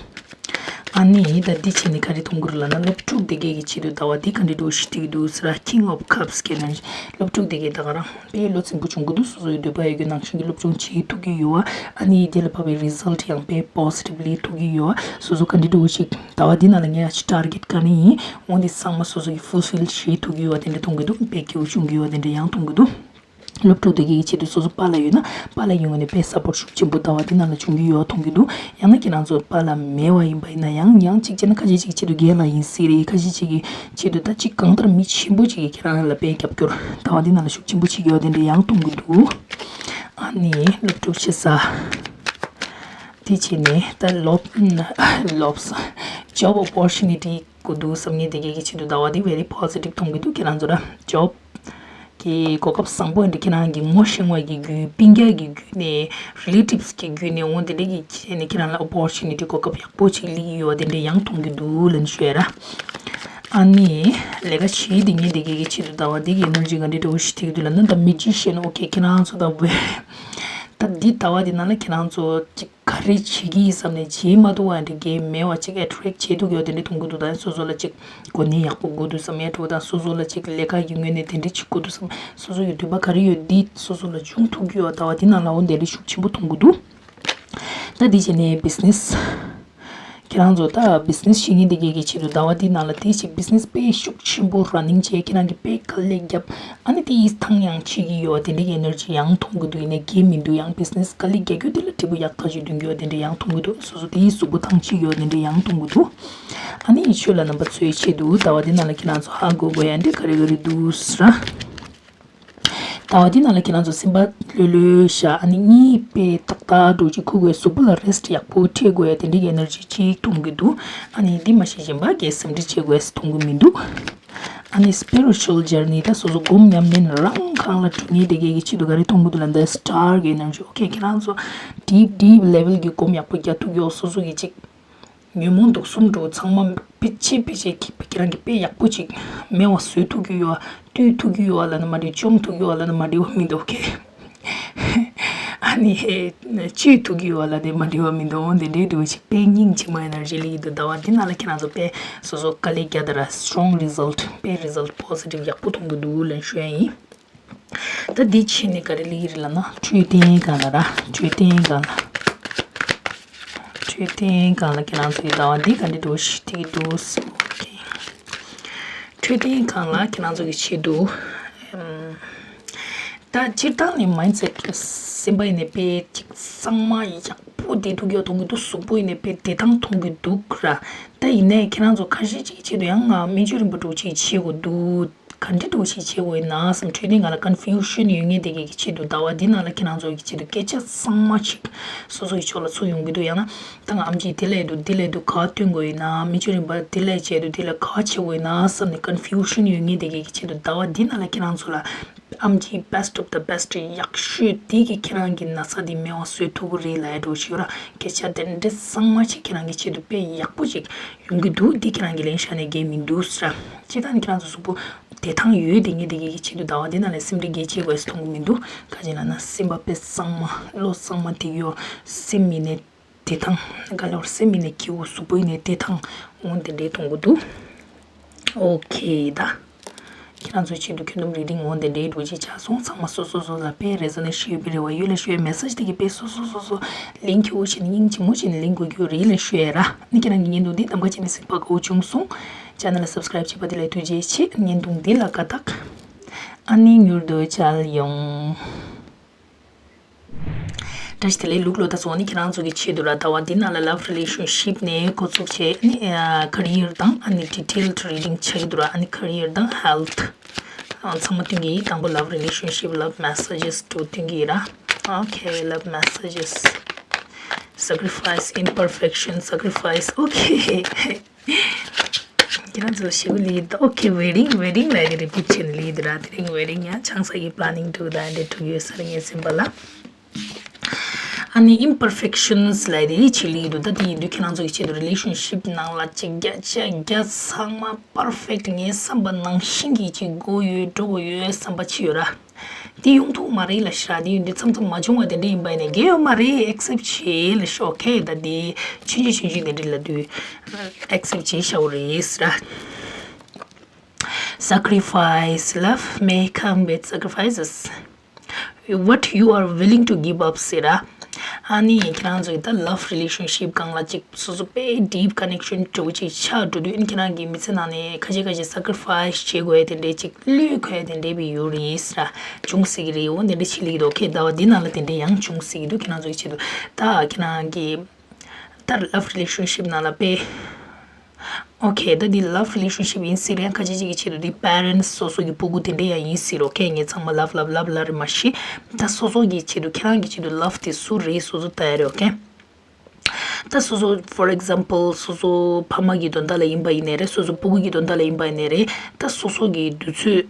ཨ་ནི་ད་འདི་བྱས་ནས་ག་རེ་མཐོང་གི་རེད་ལབ་ན་སློབ་ཕྲུག་དེ་གས་ཀྱི་ཆེད་དུ་ཟླ་བ་འདི་ག་འདྲ་འདྲ་བོ་ཞིག་འགྲིག་གི་འདུག་ཟེར་ར། King of Cups གི་ནང་བཞིན་སློབ་ཕྲུག་དེ་གས་ད་ག་རང་དཔེ་བློ་ཚིམ་པོ་བྱུང་གི་འདུག་སོ་སོའི་འདོད་པ་ཡོད་རྒྱུ་ནང་བཞིན་གྱི་སློབ་སྦྱོང་བྱེད་ཐུབ་ཀྱི་ཡོད་པ། ཨ་ནི་དེ་ལ་བབས་པའི་རི་ཛལ་ཊི་ཡང་དཔེ་པོ་སི་ཊིབ་ལི་ཐུག་གི་ཡོད། སོ་སོ་ག་འདྲ་འདྲ་བོ་ཞིག་ཟླ་བ་འདི་ནང་ལ་ངས་ཨ་ཅི་ཊར་གེཊ་ག་རེ་ཡིན་འོ་འདི་ཚང་མ་སོ་སོ་གིས་ཕུལ་ཕིལ་བྱེད་ཐུབ་ཀྱི་ཡོད་པ་དེ་འདྲ་མཐོང་གི་འདུག་དཔེ་སྐྱིད་པོ་བྱུང་གི་ཡོད་པ་དེ་འདྲ་ཡང་མཐོང་གི་འདུག་སློབ་ཕྲུག་དེ་གའི་ཆེད་དུ་སོ་སོ་པཱ་ལགས་ཡོད་ན་པཱ་ལགས་ཡོད་ངོས་ནས་དཔེ་སཔོར་ཊི་ཤུགས་ཆེན་པོ་ཟླ་བ་འདི་ནང་ལ་བྱུང་གི་ཡོད་པ་མཐོང་གི་འདུག་ཡང་ན་ཁྱེད་རང་ཚོ་པཱ་ལགས་མེད་པ་ཡིན་པ་ཡིན་ན་ཡང་ཡང་གཅིག་བྱས་ན་ཁ་ཤས་ཅིག་ཆེད་དུ་རྒན་ལགས་ཡིན་སྲིད་རེད། ཁ་ཤས་ཅིག་གི་ཆེད་དུ་ད་ཅིག་གང་ལྟར་མི་ཆེན་པོ་ཅིག་གིས་ཁྱེད་རང་ལ་དཔེ་རྒྱབ་སྐྱོར་ཟླ་བ་འདི་ནང་ལ་ཤུགས་ཆེན་པོ་བྱེད་ཀྱི་ཡོད་དེ་འདྲ་ཡང་མཐོང་གི་འདུག་ཨ་ནི་སློབ་ཕྲུག་ཆེ་ས། དེ་བྱས་ནས་ད་ལོབ་ལོབས་ཇོབ་ཨོ་པོར་ཅུ་ནི་ཊི་དགོས་འདུག་བསམ་མཁན་དེ་གའི་གི་ཆེད་དུ་ཟླ་བ་འདི་very positive་མཐོང་གི་འདུག་ཁྱེད་རང་ཚོ་ལ་ཇོབ་གི་གོ་སྐབས་བཟང་པོ་འདི་ཁྱེད་རང་གི་ངོ་ཤེས་པ་གི་བརྒྱུད་སྤུན་ཀྱག་གི་བརྒྱུད་ནས་རི་ལེ་ཊིབས་ཀྱི་བརྒྱུད་ནས་འོ་དེ་འདྲ་གི་བྱས་ནས་ཁྱེད་རང་ལ་ཨོ་པོར་ཅུ་ནི་ཊི་གོ་སྐབས་ཡག་པོ་ཅིག་སླེབས་ཀྱི་ཡོད་དེ་འདྲ་ཡང་མཐོང་གི་འདུག་ལབ་ནས་ཞུ་ཡ་ར། ཨ་ནི་ལས་ཀ་བྱེད་བསྡད་མཁན་དེ་གའི་གི་ཆེད་དུ་ཟླ་བ་འདི་གི་ཨེ་ནར་ཇི་ག་འདྲ་འདྲ་བོ་ཞིག་ཐེབས་ཀྱི་འདུག་ལབ་ན་ད་མེ་ཇི་ཤན་ཨོ་ཁེ་ཁྱེད་རང་ཚོ་ད་བས་ད་འདི་ཟླ་བ་འདི་ནང་ལ་ཁྱེད་རང་ཚོ་ཅིག་ག་རེ་བྱེད་ཀྱི་ཡིན་བསམ་ནས་བྱེད་མ་ཐུབ་པ་འདྲ་གའི་མེད་པ་ཅིག་ཨེ་ཊེག་བྱེད་ཐུབ་ཡོད་དེ་འདྲ་མཐོང་གི་འདུག་ད་སོ་སོ་ལ་ཅིག་གོ་གནས་ཡག་པོ་དགོས་འདུག་བསམ་ཡ་འདྲ་བོ་དང་སོ་སོ་ལ་ཅིག་ལས་ཀ་གི་ངོས་ནས་དེ་འདྲ་ཅིག་དགོས་འདུག་བསམ་སོ་སོ་ཡི་འདོད་པ་ག་རེ་ཡོད་འདི་སོ་སོ་ལ་འབྱུང་ཐུབ་ཀྱི་ཡོད། ཟླ་བ་འདི་ནང་ལ་འོ་དེ་འདྲ་ཤུགས་ཆེན་པོ་མཐོང་གི་འདུག་ད་འདི་བྱས་ནས་བི་ཛི་ནེ་སི་ཁྱེད་རང་ཚོ་ད་བི་ཛི་ནེ་སི་བྱེད་མཁན་འདི་གའི་གི་ཆེད་དུ་ཟླ་བ་འདི་ནང་ལ་དེ་ཞིག་བི་ཛི་ནེ་སི་དཔེ་ཤུགས་ཆེན་པོ་ར་ནིང་བྱས་ཁྱེད་རང་གི་དཔེ་དཀའ་ལས་བརྒྱབ་ཨ་ནི་དེ་ཡིས་ཐང་ཡང་ཆེ་གི་ཡོད་དེ་འདྲ་གི་ཨེ་ནར་ཇི་ཡང་མཐོང་གི་འདུག་ཡིན་ནའི་དགེ་མི་འདུག་ཡང་བི་ཛི་ནེ་སི་དཀའ་ལས་རྒྱག་རྒྱུ་དེ་ལ་འབྲས་བུ་ཡག་ཐག་ཆོད་འདོན་གི་ཡོད་དེ་འདྲ་ཡང་མཐོང་གི་འདུག་སོ་སོ་དེ་ཡིས་གཟུགས་པོ་ཐང་ཆད་ཀྱི་ཡོད་དེ་འདྲ་ཡང་མཐོང་གི་འདུག་ཨ་ནི་ཡིན་ཆོས་ལ་རྣམ་པ་ཚོའི་ཆེད་དུ་ཟླ་བ་འདི་ནང་ལ་ཁྱེད་རང་ཚོ་ཧ་གོ་དགོས་ཡ་འདྲ་ག་རེ་ག་རེ་འདུག་ཟེར་ན། ཟླ་བ་འདི་ནང་ལ་ཁྱེད་རང་ཚོ་སེམས་པ་ལྷོད་ལྷོད་བཞག་ཨ་ནི་གཉིད་དཔེ་ཏག་ཏག་འདྲ་ཅིག་ཁུག་དགོས། གཟུགས་པོ་ལ་རེ་སི་ཊི་ཡག་པོ་སྤྲད་དགོས་ཡ་དེ་འདྲ་གི་ཨེ་ནར་ཇི་ཅིག་མཐོང་གི་འདུག་ཨ་ནི་འདི་མ་གཞི་གཞན་པ་གའི་སེམས་ཁྲལ་བྱེད་དགོས་ཟེར་མཐོང་གི་མི་འདུག་ཨ་ནི་སི་པི་རི་ཅུ་ཨལ་ཇར་ནི་ད་སོ་སོ་སྒོམ་ཉམས་ལེན་རང་གང་ལ་འགྲོ་མཁན་དེ་གའི་གི་ཆེད་དུ་ག་རེ་མཐོང་གི་འདུག་ལབ་ན་ད་སི་ཊར་གི་ཨེ་ནར་ཇི། ཨོ་ཁེ། ཁྱེད་རང་ཚོ་ཌིབ་ཌིབ་ལེ་ཝལ་གི་སྒོམ་ཡག་པོ་རྒྱག་ཐུབ་ཡོད། སོ་སོ་གི་ཅིག་ཉོན་མོངས་དུག་གསུམ་འདྲ་ཚང་མ་ཕལ་ཆེར་ཕལ་ཆེར་ཁྱེད་རང་གིས་དཔེ་ཡག་པོ་ཅིག་མེད་པ་བཟོ་ཐུབ་ཀྱི་ཡོད། བཏུལ་ཐུབ་ཀྱི་ཡོད་ལབ་ན་མ་འགྲིག་བཅོམ་ཐུབ་ཀྱི་ཡོད་ལབ་ན་མ་འགྲིག་པ་མི་འདུག་ཨོ་ཁེ། ཨ་ནི་བཅོས་ཐུབ་ཀྱི་ཡོད་ལབ་ན་མ་འགྲིག་པ་མི་འདུག་འདི་འདྲའི་འདྲ་བོ་ཞིག་དཔེ་སྙིང་རྗེ་མོ་ཨེ་ནར་ཇི་སླེབས་ཀྱི་འདུག་ཟླ་བ་འདི་ནང་ལ་ཁྱེད་རང་ཚོ་དཔེ་སོ་སོ་དཀའ་ལས་རྒྱག་དེ་ར་སི་ཊོང་རི་ཛལ་ཊི་དཔེ་རི་ཛལ་ཊི་པོ་སི་ཊིབ་ཡག་པོ་མཐོང་གི་འདུག་ལབ་ཞུ་ཡ་ཡིན། ད་འདི་ཕྱིན་ནས་ག་རེ་ལབ་ཀྱི་རེད་ལབ་ན་འཕྲོད་བསྟེན་སྒང་ལ་ར། འཕྲོད་བསྟེན་སྒང་ལ། འཕྲོད་བསྟེན་སྒང་ལ་ཁྱེད་རང་ཚོ་གི་ཟླ་བ་འདི་ག་འདྲ་འདྲ་བོ་ཞིག་ཐེབས་ཀྱི་འདུག་ཟེར། ཨོ་ཁེ། འཕྲོད་བསྟེན་སྒང་ལ་ཁྱེད་རང་ཚོ་གི་ཆེད་དུ་ཨམ། ད་སྤྱིར་བཏང་ནས་མའིན་ཌི་སེ་ཊི་སེམས་པ་ཡིན་ནའི་དཔེ་ཅིག་གཙང་མ་ཡག་པོ་བསྡད་ཐུབ་ཀྱི་ཡོད་མཐོང་གི་འདུག་གཟུགས་པོ་ཡིན་ནའི་དཔེ་བདེ་ཐང་མཐོང་གི་འདུག་ར། ད་ཡིན་ནའི་ཁྱེད་རང་ཚོ་ཁ་ཤས་ཅིག་གི་ཆེད་དུ་ཡང་ང་སྨན་བཅོས་རིམ་པ་འདྲ་བོ་ཅིག་བྱེད་དགོས་འདུག་ག་འདྲ་འདྲ་བོ་ཞིག་བྱེད་དགོས་ཡིན་ན་བསམ། འཕྲོད་བསྟེན་སྒང་ལ་ཀོན་ཕིའུ་ཤན་ཡོད་མཁན་དེ་གའི་གི་ཆེད་དུ་ཟླ་བ་འདི་ནང་ལ་ཁྱེད་རང་ཚོ་གི་ཆེད་དུ་སྐད་ཆ་གཙང་མ་ཞིག་སོ་སོ་ཡི་ཕྱོགས་ལ་ཚུར་ཡོང་གི་འདུག་ཡང་ན་ད་ང་ཨེམ་ཆི་དེ་ལས་འདུག་དེ་ལས་འདུག་ག་སྟོན་དགོས་ཡིན་ན། སྨན་བཅོས་རིམ་པ་དེ་ལས་བྱས་འདུག་དེ་ལས་ག་བྱེད་དགོས་ཡིན་ན་བསམ་ནས་ཀོན་ཕིའུ་ཤན་ཡོད་མཁན་དེ་གའི་གི་ཆེད་དུ་ཟླ་བ་འདི་ནང་ལ་ཁྱེད་རང་ཚོ་ལ་ཨེམ་ཆི་best of the best ཡག་ཤོས་དེ་གི་ཁྱེད་རང་གི་ན་ཚ་དེ་མེད་པ་བཟོ་ཐུབ་ཀྱི་རེད་ལབ་ཡ་འདྲ་བོ་ཞིག་ཡོད་ར། སྐད་ཆ་དེ་འདྲ་གཙང་མ་ཞིག་ཁྱེད་རང་གི་ཆེད་དུ་དཔེ་ཡག་པོ་ཞིག་ཡོང་གི་འདུག་འདི་ཁྱེད་རང་གི་ལན་བཞག་ནས་འགལ་མི་འདུག་ཟེར། སྤྱིར་བཏང་ནི་ཁྱེད་རང་ཚོ་གཟུགས་པོ་ བདེ་ཐང་ཡོད་དེ་ངེས་དེ་གི་ཆེད་དུ་ཟླ་བ་འདི་ནང་ལ་སེམས་ཁྲལ་གལ་ཆེ་དགོས་སུ་མཐོང་གི་མི་འདུག་ག་ཅི་ལབ་ན་སེམས་པ་དཔེ་གཙང་མ་བློ་གཙང་མ་དེ་ཡོད་སེམས་མི་ནས། བདེ་ཐང་ག་ལ་བར་སེམས་མི་ནས་སྐྱིད་པོ་གཟུགས་པོ་ནས་བདེ་ཐང་འོང་དེ་འདྲའི་མཐོང་གི་འདུག་ཨོ་ཁེ་ད། ཁྱེད་རང་ཚོའི་ཆེད་དུ་ཁྱོན་བསྡོམས་རིག་ལྡན་འོང་དེ་འདྲའི་འགྲོ་ཅིག་ཆགས་སོང་། ཚང་མ་སོ་སོ་སོ་ལ་དཔེ་རེ་ཟ་ནས་ཤེས་པའི་རེ་བ་ཡོད་ལ་ཤོད་མེ་སེ་ཇི་དེ་གི་དཔེ་སོ་སོ་སོ་སོ་ལིང་ཁྱོ་བོ་བྱས་ནས་སྙིང་རྗེ་མོ་བྱས་ནས་ལིང་དགོས་རྒྱུ་རེད་ལ་ཤོད་ཡ་ར། ནི་ཁྱེད་རང་གི་བརྙན་ཐུང་འདི་གདམ་ག་བྱས་ནས་གཟིགས་པ་དགའ་བོ་བྱུང་སོང་། ཆེ་ནལ་ལ་སབ་སི་ཀ་རབ་བྱས་པ་དེ་ལ་ཐུགས་རྗེ་ཆེ། བརྙན་ཐུང་འདི་ལ་དགའ་ཐག་ཨ་ནི་མྱུར་དུ་མཇལ་ཡོང་། བཀྲ་ཤིས་བདེ་ལེགས་ལུག་ལོ། ད་ཚོ་ནི་ཁྱེད་རང་ཚོ་གི་ཆེད་དུ་ར་ཟླ་བ་འདི་ནང་ལ་love relationship ནས་འགོ་ཚུགས་བྱས་ནི་career དང་ཨ་ནི་detailed reading ཆགས་ཀྱི་འདུག་ར། ཨ་ནི་career དང་health ཚང་མ་སྟོན་གྱི་ཡིན། དང་པོ་love relationship love messages དུ་སྟོན་གྱི་ཡིན་ར། Okay, love messages. Sacrifice, imperfection, sacrifice. Okay. ཁྱེད་རང་ཚོ་ཞེ་པོ་ལི་ད། Okay, wedding, wedding ལ་རེ་རེ་ཕུད་ཆེན་ལི་ད་ར། དེ་རིང་wedding ཡང་ཆང་ས་ཡི་planning འདུག་ད་འདྲེ་འགྲོ་ཡོད་ས་རེད་ངའི་སེམས་པ་ལ། ཨ་ནི་imperfections ལ་རེ་ཆེ་ལི་འདུག་ད་དེ་ཡིན་དུས་ཁྱེད་རང་ཚོ་གི་ཆེད་དུ་relationship ནང་ལ་ཅིག་རྒྱ་ཆ་རྒྱ་ཚང་མ་perfect ངའི་བསམ་པ་ནང་བཞིན་གྱི་ཅིག་དགོས་ཡོད་འགྲོ་དགོས་ཡོད་བསམ་པ་ཅིག་ཡོད་ར། དེ་ཡོང་ཐུབ་མ་རེད་ལ་ཤ། དེ་ཡོང་དུས་མཚམས་མཚམས་མ་བྱུང་བ་དེ་འདྲ་ཡིན་པ་ཡིན་ན་དགེ་ཡོད་མ་རེད། accept བྱེད་ལ་ཤོག་ཁེ་ད་དེ་ཆུང་ཆུང་ཆུང་ཆུང་དེ་འདྲ་ལ་དུས་accept བྱེད་ཤ་བོ་རེད་ཟེར། Sacrifice, love may come with sacrifices. What you are willing to give up ཟེར་ར། ཨ་ནི་ཁྱེད་རང་ཚོ་ད་love relationship སྒང་ལ་ཅིག་སོ་སོ་དཔེ་deep connection འདྲ་བོ་ཅིག་ཆགས་འགྲོ་དུས་ཨ་ནི་ཁྱེད་རང་གི་མི་ཚེ་ནང་ནས་ཁ་ཤས་ཁ་ཤས་sacrifice བྱེད་དགོས་དེ་འདྲས་ཅིག་བློས་འཁོར་དེ་འདྲས་བི་ཡོད་རེད་ཟེར་ར། བྱུང་སྲིད་ཀྱི་རེད། འོ་དེ་འདྲས་ཆེ་ལི་འདུག་ཁེ་ཟླ་བ་འདི་ནང་ལ་དེ་འདྲས་ཡང་བྱུང་སྲིད་ཀྱི་འདུག་ཁྱེད་རང་ཚོ་གི་ཆེད་དུ་ད་ཁྱེད་རང་གི་ད་love relationship ནང་ལ་དཔེ། Okay, ད་འདི་love relationship ཡིན་སྲིད་རེད། ཁ་ཅིག་ཅིག་གི་ཆེད་དུ་འདི་parents སོ་སོ་གི་སྤུ་གུ་དེ་འདྲ་ཡང་ཡིན་སྲིད་རོ། Okay, ངས་ཚང་མ་love love love love རེད་མ་གཞི། ད་སོ་སོ་གི་ཆེད་དུ་ཁྱེད་རང་གི་ཆེད་དུ་love དེ་སུ་རེད་སོ་སོ་ལྟ་ཡ་རེད། Okay, ད་སོ་སོ་for example སོ་སོ་ཕ་མ་གི་དོན་དག་ལ་ཡིན་པ་ཡིན་ནའི་རེད། སོ་སོ་སྤུ་གུ་གི་དོན་དག་ལ་ཡིན་པ་ཡིན་ནའི་རེད། ད་སོ་སོ་གི་དུས་ཚོད་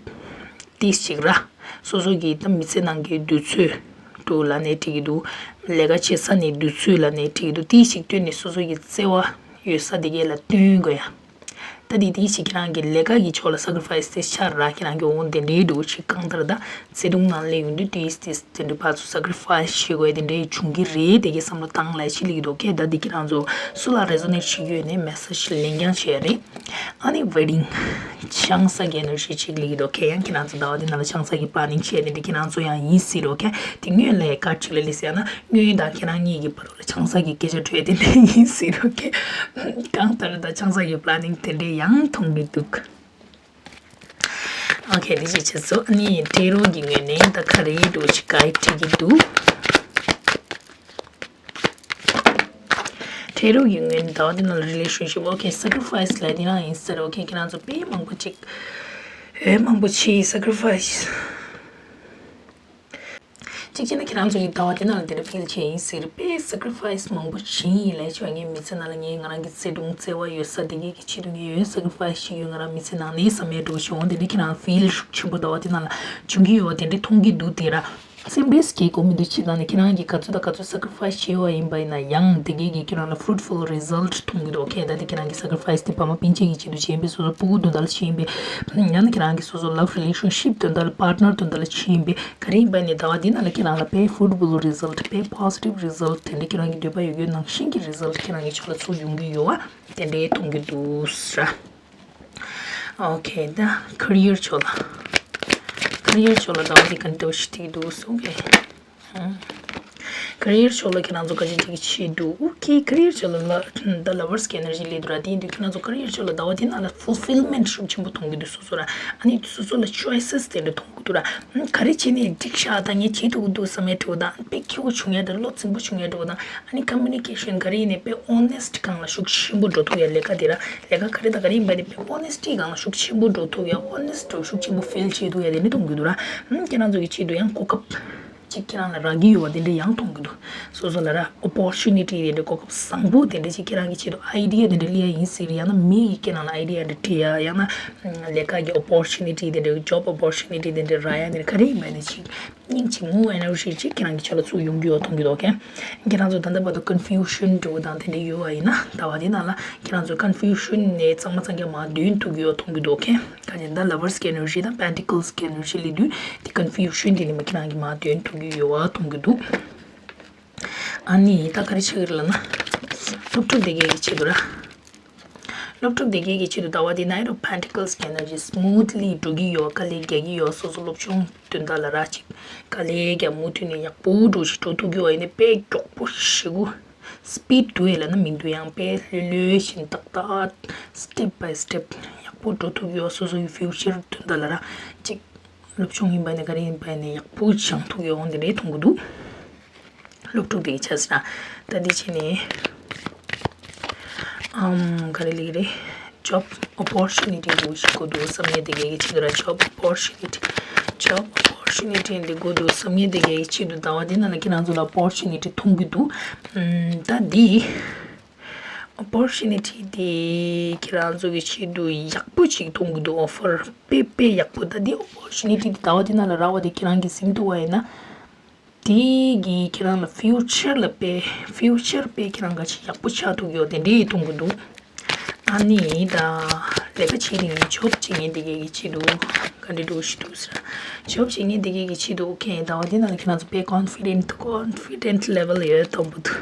ཏིས་ཅིག་ར། སོ་སོ་གི་ད་མི་ཚེ་ནང་གི་དུས་ཚོད་འདུག་ལབ་ནའི་འགྲིག་གི་འདུག་ལས་ཀ་བྱེད་ས་ནས་དུས་ཚོད་ལབ་ནའི་འགྲིག་གི་འདུག་ཏིས་ཅིག་བཏོན་ནས་སོ་སོ་གི་བརྩེ་བ་ཡོད་ས་དེ་གས་ལ་བཏོན་དགོས་ཡ། ད་དེ་དེ་ཞིག་ཁྱེད་རང་གི་ལས་ཀ་གི་ཕྱོགས་ལ་sacrifice དེ་ཆགས་ར། ཁྱེད་རང་གི་འོང་དེ་འདྲའི་འགྲོ་ཞིག་གང་ལྟར་ད་བརྩེ་དུང་ནང་སླེབས་ཡོང་དུས་དེ་དེ་དེ་འདྲའི་བར་དུ་sacrifice བྱེད་དགོས་དེ་འདྲའི་བྱུང་གི་རེད། དེ་གའི་བསམ་བློ་བཏང་ལ་ཕྱི་ལིག་འདུག་ཁྱེད་ད་དེ་ཁྱེད་རང་ཚོ་སུ་ལ་resonate བྱེད་ཀྱི་ཡོད་ནས་message ལེན་རྐྱང་བྱས་རེད། ཨ་ནི་wedding ཆང་ས་གི་energy ཅིག་ལིག་འདུག་ཁྱེད་ཡང་ཁྱེད་རང་ཚོ་ཟླ་བ་དེ་ནང་ལ་ཆང་ས་གི་planning བྱས་དེ་འདྲ་ཁྱེད་རང་ཚོ་ཡང་ཡིན་སྲིད་རོགས་ཁྱེད་དེ་སྔོན་ལ་ཡ་ཀ་ཅིག་ལ་ལི་སི་ཡ་ན་སྔོན་དང་ཁྱེད་རང་གཉིས་ཀྱི་བར་ལ་ཆང་ས་གི་སྐད་ཆ་བྲོས་དེ་འདྲ་ཡིན་སྲིད་རོགས་ཁྱེད་གང་ལྟར་ད་ཆང་ས་གི་planning དེ་འདྲ་ཡང་མཐོང་གི་འདུག Okay, འདི་ཅི་བྱེད་སོ། ཨ་ནི་ཊེ་རོ་གི་ངོས་ནས་ད་ག་རེ་འགྲོ་ཅི་ག་ཡི་ཁྲིད་ཀྱི་འདུག་ཊེ་རོ་གི་ངོས་ནས་ད་བ་འདི་ནང་ལ་relationship okay sacrifice ལ་འདི་རང་ཡིན་ཟེར། Okay, ཁྱེད་རང་ཚོ་དཔེ་མང་པོ་ཅིག་འོས་མང་པོ་ཆེ་sacrifice གཅིག་བྱས་ན་ཁྱེད་རང་ཚོ་གི་ཟླ་བ་དེ་ནང་ལ་དེ་འདྲ་ཕིལ་བྱས་ཡིན་ཟེར་དཔེ་sacrifice མང་པོ་བྱིན་ཡིན་ལས་ཆོག་ངའི་མི་ཚེ་ནང་ལ་ངས་ང་རང་གི་བརྩེ་དུང་བརྩེ་བ་ཡོད་ས་དེ་གའི་གི་ཆེད་དུ་ངས་ཡོད་sacrifice བྱེད་ཡོད་ང་རང་མི་ཚེ་ནང་ནས་བསམ་ཡས་འགྲོ་བྱུང་། དེ་འདྲ་ཁྱེད་རང་ཕིལ་ཤུགས་ཆེན་པོ་ཟླ་བ་དེ་ནང་ལ་བྱུང་གི་ཡོད་པ་དེ་འདྲ་མཐོང་གི་འདུག་དེ་ར་སེམས་པས་སྐྱེ་དགོས་མི་འདུག་ཕྱི་ནང་ནས་ཁྱེད་རང་གིས་ག་ཚོད་དང་ག་ཚོད་sacrifice བྱས་པ་ཡིན་པ་ཡིན་ན་ཡང་དེ་གའི་གི་ཁྱེད་རང་ལ་fruitful result མཐོང་གི་འདུག་ཁྱེད་ད་དེ་ཁྱེད་རང་གི་sacrifice དེ་ཕ་མ་སྤུན་མཆེད་ཀྱི་ཆེད་དུ་བྱས་པས་སོ་སོ་སྤུ་གུ་དོན་དག་ལ་བྱས་པས་ཡང་ན་ཁྱེད་རང་གི་སོ་སོ་love relationship དོན་དག་ལ་partner དོན་དག་ལ་བྱས་པས། ག་རེ་ཡིན་པ་ནི་ཟླ་བ་འདི་ནང་ལ་ཁྱེད་རང་ལ་དཔེ་fruitful result དཔེ་positive result དེ་འདྲ་ཁྱེད་རང་གི་འདོད་པ་ཡོད་རྒྱུ་ནང་བཞིན་གྱི་result ཁྱེད་རང་གི་ཕྱོགས་ལ་ཚུར་ཡོང་གི་ཡོད་བ་དེ་འདྲའི་མཐོང་གི་འདུག་ཟེར། Okay, ད་career ཕྱོགས་ལ་career ཕྱོགས་ལ་ཟླ་བ་འདི་ག་འདྲ་ཞིག་ཐིག་འདུག་གསུང་གི career ཕྱོགས་ལ་ཁྱེད་རང་ཚོ་ག་ཅི་ཅིག་བྱེད་འདུག Okay, career ཕྱོགས་ལ་ལ་ད་lovers གི་energy སླེབས་འདུག་ར། དེ་ཡིན་དུས་ཁྱེད་རང་ཚོ་career ཕྱོགས་ལ་ཟླ་བ་འདི་ནང་ལ་fulfillment ཤུགས་ཆེན་པོ་མཐོང་གི་འདུག་སོ་སོ་ར། ཨ་ནི་སོ་སོ་ལ་choices དེ་འདྲ་མཐོང་གི་འདུག་ར། ཨ་ག་རེ་བྱས་ནས་འགྲིག་ཤག་ད་ངས་བྱེད་ཐུབ་ཀྱི་འདུག་བསམ་ཡས་འདྲ་བོ་དང་དཔེ་སྐྱིད་པོ་བྱུང་ཡས་དང་བློ་འཛིན་པོ་བྱུང་ཡས་འདྲ་བོ་དང་ཨ་ནི་communication ག་རེ་ཡིན་ནའི་དཔེ་honest སྒང་ལ་ཤུགས་ཆེན་པོ་འགྲོ་ཐུབ་ཡས་ལས་ཀ་དེ་ར། ལས་ཀ་ག་རེ་དང་ག་རེ་ཡིན་པ་ནི་དཔེ་honesty སྒང་ལ་ཤུགས་ཆེན་པོ་འགྲོ་ཐུབ་ཡས་honest འགྲོ་ཤུགས་ཆེན་པོ་feel བྱེད་ཐུབ་ཡས་དེ་འདྲ་མཐོང་གི་འདུག་ར། ཨ་ཁྱེད་རང་ཚོ་གི་ཆེད་དུ་ཡང་གོ་སྐབས་ཅིག་ཁྱེད་རང་ལ་རག་གི་ཡོད་པ་དེ་འདྲ་ཡང་མཐོང་གི་འདུག་སོ་སོ་ལ་ར་opportunity དེ་འདྲ་གོ་སྐབས་བཟང་པོ་དེ་འདྲ་ཅིག་ཁྱེད་རང་གི་ཆེད་དུ་idea དེ་འདྲ་སླེབས་ཡ་ཡིན་ཟེར། ཡང་ན་མི་ཡིས་ཁྱེད་རང་ལ་idea འདྲ་སྤྲད་ཡ། ཡང་ན་ལས་ཀ་གི་opportunity དེ་འདྲ་job opportunity དེ་འདྲ་རག་ཡ་དེ་འདྲ་ག་རེ་ཡིན་པ་ནི་ཅིག་སྙིང་རྗེ་མོ་energy ཅིག་ཁྱེད་རང་གི་ཕྱོགས་ལ་ཚུར་ཡོང་གི་ཡོད་མཐོང་གི་འདུག་ཁེ། ཁྱེད་རང་ཚོ་ད་ལྟ་བར་དུ་confusion འདྲ་བོ་དང་དེ་འདྲ་ཡོད་པ་ཡིན་ན་ཟླ་བ་འདི་ནང་ལ་ཁྱེད་རང་ཚོ་confusion ནས་གཙང་མ་གཙང་རྐྱང་མར་འདོན་ཐུབ་ཀྱི་ཡོད་མཐོང་གི་འདུག་ཁེ། ག་ཅིག་ད་lovers གི་energy དང་pentacles གི་energy སླེབས་དུས་དེ་confusion དེ་ནས་མར་ཁྱེད་རང་གིས་མར་འདོན་ཐུབ་ཀྱི་ཡོད་པ་མཐོང་གི་འདུག་ཨ་ནི་ད་ག་རེ་ཆགས་ཀྱི་རེད་ལབ་ན། སློབ་ཕྲུག་དེ་གའི་ཆེད་དུ་ར། སློབ་ཕྲུག་དེ་གའི་ཆེད་དུ་ཟླ་བ་འདི་Knight of Pentacles གི་energy smoothly འགྲོ་གི་ཡོད། དཀའ་ལས་རྒྱག་གི་ཡོད། སོ་སོ་སློབ་སྦྱོང་དོན་དག་ལ་ར་ཅིག་དཀའ་ལས་རྒྱག་མུ་མཐུད་ནས་ཡག་པོ་འགྲོ་ཞིག་འགྲོ་ཐུབ་ཀྱི་ཡོད། ཡིན་ནའི་དཔེ་མགྱོགས་པོ་ཞེ་པོ་speed འདུག་ཨེ་ལབ་ན་མི་འདུག་ཡང་དཔེ་ལྷོད་ལྷོད་བཞིན་ཏག་ཏག step by step ཡག་པོ་འགྲོ་ཐུབ་ཀྱི་ཡོད། སོ་སོ་ཡི་future དོན་དག་ལ་ར་ཅིག་སློབ་སྦྱོང་ཡིན་པ་ནས་ག་རེ་ཡིན་པ་ནས་ཡག་པོ་སྦྱང་ཐུབ་ཡོང་དེ་འདྲའི་མཐོང་གི་འདུག་སློབ་ཕྲུག་དེ་གའི་ཆ་ཟེར་ན། ད་འདི་བྱས་ནས་ཨམ་ག་རེ་ལབ་ཀྱི་རེད། job opportunity འདྲ་བོ་ཞིག་དགོས་འདུག་བསམ་མཁན་དེ་གའི་ཆེད་དུ་ར་job opportunity job opportunity འདི་དགོས་འདུག་བསམ་མཁན་དེ་གའི་ཆེད་དུ་ཟླ་བ་འདི་ནང་ལ་ཁྱེད་རང་ཚོ་ལ་opportunity མཐོང་གི་འདུག་ཨམ་ད་འདི opportunity དེ་ཁྱེད་རང་ཚོ་གི་ཆེད་དུ་ཡག་པོ་ཅིག་མཐོང་གི་འདུག offer དཔེ་དཔེ་ཡག་པོ། ད་འདི་opportunity དེ་ཟླ་བ་འདི་ནང་ལ་རག་པ་དེ་ཁྱེད་རང་གིས་ཟིན་ཐུབ་པ་ཡིན་ན། དེ་གིས་ཁྱེད་རང་ལ་future ལ་དཔེ་future དཔེ་ཁྱེད་རང་ག་ཅིག་ཡག་པོ་ཆགས་ཐུབ་ཡོད་དེ་འདྲའི་མཐོང་གི་འདུག་ཨ་ནི་ད་ལས་ཀ་བྱེད་མཁན་job བྱེད་མཁན་དེ་གའི་གི་ཆེད་དུ་ག་འདྲ་འདྲ་བོ་ཞིག་འདུག་ཟེར། job བྱེད་མཁན་དེ་གའི་གི་ཆེད་དུ་okay ཟླ་བ་འདི་ནང་ལ་ཁྱེད་རང་ཚོ་དཔེ་confident confident level ཡོད་མཐོང་གི་འདུག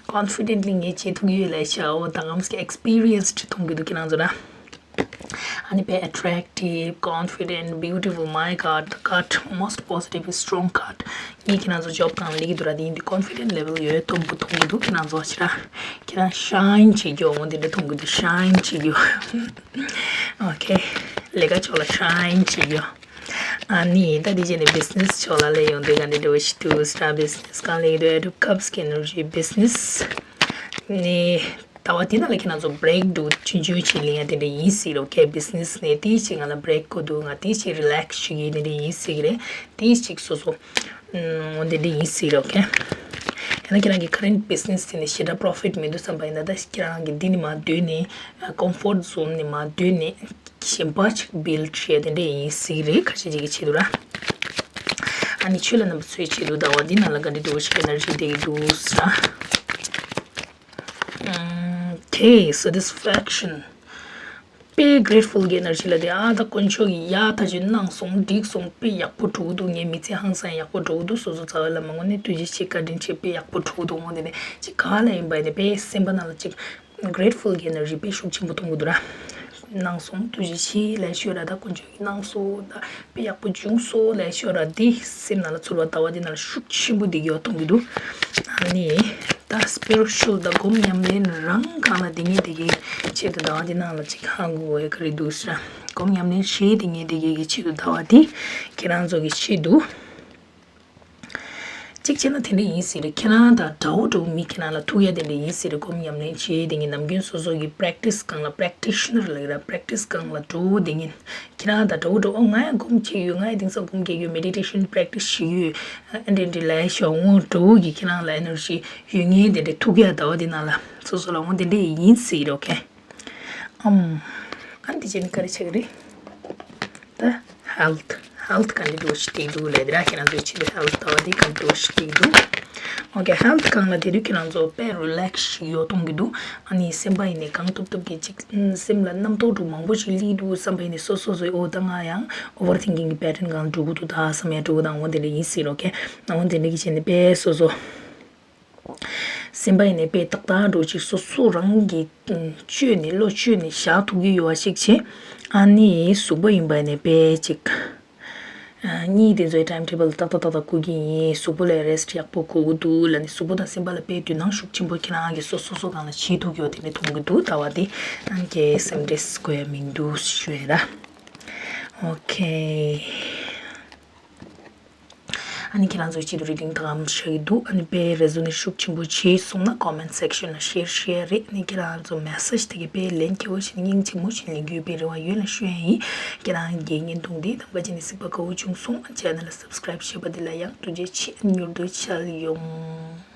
confidently ངས་བྱེད་ཐུབ་ཀྱི་ཡོད་ལབ་ཤག་འོ་ད་ངམ་སྐད་experienced མཐོང་གི་འདུག་ཁྱེད་རང་ཚོ་ན། ཨ་ནི་དཔེ་attractive, confident, beautiful, my card, the card, most positive, strong card. ངས་ཁྱེད་རང་ཚོ་job གང་ལས་ཀྱི་འདུག་ར་དེ་ཡིན་དུས་confident level ཡོད་མཐོང་གི་འདུག་ཁྱེད་རང་ཚོ་ཕྱིར་ར། ཁྱེད་རང་shine བྱེད་རྒྱུ་འོ་དེ་འདྲ་མཐོང་གི་འདུག shine བྱེད་རྒྱུ། okay ལས་ཀ་ཕྱོགས་ལ་shine བྱེད་རྒྱུ། ཨ་ནི་ད་དེ་བྱས་ནས་business ཕྱོགས་ལ་སླེབས་ཡོང་དུས་ག་འདྲ་འདྲ་བོ་ཞིག་འདུག་ཟེར་ན། business གང་ལས་ཀྱི་འདུག Eight of Cups གི་energy business ནི། ཟླ་བ་འདི་ནང་ལ་ཁྱེད་རང་ཚོ་break འདུག་ཆུང་ཆུང་ཅིག་ལེན་ཡ་དེ་འདྲ་ཡིན་སྲིད་རོ། okay business ནས་དེའི་ཅིག་ང་ལ་break དགོས་འདུག་ང་དེའི་ཅིག་relax བྱེད་ཀྱི་དེ་འདྲ་ཡིན་སྲིད་ཀྱི་རེད། དེའི་ཅིག་སོ་སོ་འོ་དེ་འདྲ་ཡིན་སྲིད་རོ། okay ཡང་ན་ཁྱེད་རང་གི་current business དེ་ནས་ཞེ་དྲག་profit མི་འདུག་བསམ་པ་ཡིན་ན། ད་ཁྱེད་རང་གི་འདི་ནས་མར་འདོན་ནས་comfort zone ནས་མར་འདོན་ནས་གཞན་པ་ཅིག་build བྱེད་དེ་འདྲ་ཡིན་སྲིད་ཀྱི་རེད། ཁ་ཤས་ཅིག་གི་ཆེད་དུ་ར། ཨ་ནི་ཁྱོད་ལ་རྣམ་པ་ཚོའི་ཆེད་དུ་ཟླ་བ་འདི་ནང་ལ་ག་འདྲ་འདྲ་བོ་ཞིག་energy དེ་གི་འདུག་ཟེར་ན། དེ་satisfaction དཔེ་grateful གི་energy ལ་དེ་ཨ་ད་དཀོན་མཆོག་གིས་ཡ་ད་ཅིག་གནང་སོང་འགྲིག་སོང་དཔེ་ཡག་པོ་འགྲོ་གི་འདུག་ངའི་མི་ཚེ་ཧང་སང་ཡག་པོ་འགྲོ་གི་འདུག་སོ་སོ་རྩ་བ་ལ་མ་དངོས་གནས་ཐུགས་རྗེ་ཆེ་བཀའ་དྲིན་ཆེ་དཔེ་ཡག་པོ་འགྲོ་གི་འདུག་འོ་དེ་ནས་ཅིག་ག་ལ་ཡིན་པ་ཡིན་ནས་དཔེ་སེམས་པ་ནང་ལ་ཅིག grateful གི་energy དཔེ་ཤུགས་ཆེན་པོ་གཏོང་གི་འདུག་ར། གནང་སོང་ཐུགས་རྗེ་ཆེ་ལབ་ཤོད་ར། ད་དཀོན་མཆོག་གིས་གནང་སོང་ད་དཔེ་ཡག་པོ་བྱུང་སོང་ལབ་ཤོད་ར། འདི་སེམས་ནང་ལ་ཚོར་བ་ཟླ་བ་འདི་ནང་ལ་ཤུགས་ཆེན་པོ་འདི་གི་ཡོད་གཏོང་གི་འདུག་ཨ་ནི་ད་spiritual ད་སྒོམ་ཉམས་ལེན་རང་གང་ལ་འདི་ངས་འདི་གའི་ཆེད་དུ་ཟླ་བ་འདི་ནང་ལ་ཅིག་ཧ་གོ་ཡ་ག་རེ་འདུག་ཟེར་ར། སྒོམ་ཉམས་ལེན་བྱེད་འདི་ངས་འདི་གའི་གི་ཆེད་དུ་ཟླ་བ་འདི་ཁྱེད་རང་ཚོ་གི་ཆེད་དུ། གཅིག་བྱས་ན་དེ་འདྲ་ཡིན་སྲིད་རེད། ཁྱེད་རང་དང་འདྲ་བོ་འདྲ་བོ་མི་ཁྱེད་རང་ལ་ཐུག་ཡ་དེ་འདྲ་ཡིན་སྲིད་རེད། སྒོམ་ཉམས་ལེན་བྱེད་དེ་ངས་ནམ་རྒྱུན་སོ་སོ་གི་practice སྒང་ལ་practitioner ལབ་ཀྱི་ར། practice སྒང་ལ་འགྲོ་དེ་ངས་ཁྱེད་རང་དང་འདྲ་བོ་འདྲ་བོ་ང་ཡང་སྒོམ་བྱེད་ཡོད། ང་ཡང་དེང་སང་སྒོམ་རྒྱག་ཡོད། meditation practice བྱེད་ཡོད། ཨ་འདྲ་འདྲ་ལབ་ཤོག་འོ་འདྲ་བོ་གི་ཁྱེད་རང་ལ་energy ཡོད་ངེས་དེ་འདྲ་ཐུག་ཡ་ཟླ་བ་དེ་ནང་ལ་སོ་སོ་ལ་འོ་དེ་འདྲ་ཡིན་སྲིད་རེད། okay ཨམ། ཨ་འདི་བྱས་ནས་ག་རེ་བྱེད་ཀྱི་རེད། ད་health health ག་འདྲ་འདྲ་བོ་ཞིག་བསྡད་འདུག་ལབ་དེ་ར། ཁྱེད་རང་ཚོའི་ཆེད་དུ་health ལྟ་བ་འདི་ག་འདྲ་བོ་ཞིག་བསྡད་འདུག okay health སྒང་ལ་དེ་དུས་ཁྱེད་རང་ཚོ་དཔེ་relax ཞིག་ཡོད་གཏོང་གི་འདུག་ཨ་ནི་སེམས་པ་ཡིན་ནས་གང་ཐུབ་ཐུབ་ཀྱིས་ཅིག་སེམས་ལ་རྣམ་རྟོག་འདྲ་མང་པོ་ཞིག་སླེབས་འདུག་བསམ་པ་ཡིན་ནས་སོ་སོ་སོའི་འོ་ད་ང་ཡང་overthinking གི་pattern སྒང་འགྲོ་གི་འདུག་ད་བསམ་ཡ་འདྲ་བོ་དང་འོ་དེ་འདྲ་ཡིན་སྲིད་རོ། okay འོ་དེ་འདྲ་གི་བྱས་ནས་དཔེ་སོ་སོ། སེམས་པ་ཡིན་ནས་དཔེ་ཏག་ཏག་འགྲོ་ཅིག་སོ་སོ་རང་གིས་བཅོས་ནས་བློ་བཅོས་ནས་བཞག་ཐུབ་ཀྱི་ཡོད་པ་ཞིག་བྱེད། ཨ་ནི་གཟུགས་པོ་ཡིན་པ་ཡིན་ནས་དཔེ་ཅིག་གཉིད་དེ་ཚོའི་time table ཏག་ཏག་ཏག་ཏག་ཁུག་གི་ཡིན། གཟུགས་པོ་ལ་rest ཡག་པོ་དགོས་ཀྱི་འདུག་ལབ་ནས་གཟུགས་པོ་དང་སེམས་པ་ལ་དཔེ་དོ་སྣང་ཤུགས་ཆེན་པོ་ཁྱེད་རང་གིས་སོ་སོ་སོ་སྒང་ལ་བྱེད་ཐུབ་ཀྱི་ཡོད་དེ་འདྲ་མཐོང་གི་འདུག་ད་བ་དེ་ཨང་ཀི་སེམས་ཁྲལ་དགོས་ཡ་མི་འདུག་ཞུ་ཡ་ར། okay ཨ་ནི་ཁྱེད་རང་ཚོའི་ཆེད་དུ་reading དང་ཆགས་ཀྱི་འདུག་ཨ་ནི་དཔེ་resonate ཤུགས་ཆེན་པོ་བྱས་སོང་ན་comment section ལ་share བྱེད་ཡ་རེད། ཨ་ནི་ཁྱེད་རང་ཚོ་message དེ་གའི་དཔེ་ལན་སྐྱོ་བོ་ཞིག་སྙིང་རྗེ་མོ་ཞིག་ལེན་རྒྱུའི་དཔེ་རེ་བ་ཡོད་ལ་ཞུ་ཡ་ཡིན། ཁྱེད་རང་རྒན་ངན་དུང་དེ་དང་པ་ཅི་ནས་གཟིགས་པ་དགའ་བོ་བྱུང་སོང་། channel ལ་subscribe བྱས་པ་དེ་ལ་ཡང་ཐུགས་རྗེ་ཆེ། མྱུར་དུ་མཇལ་ཡོང་།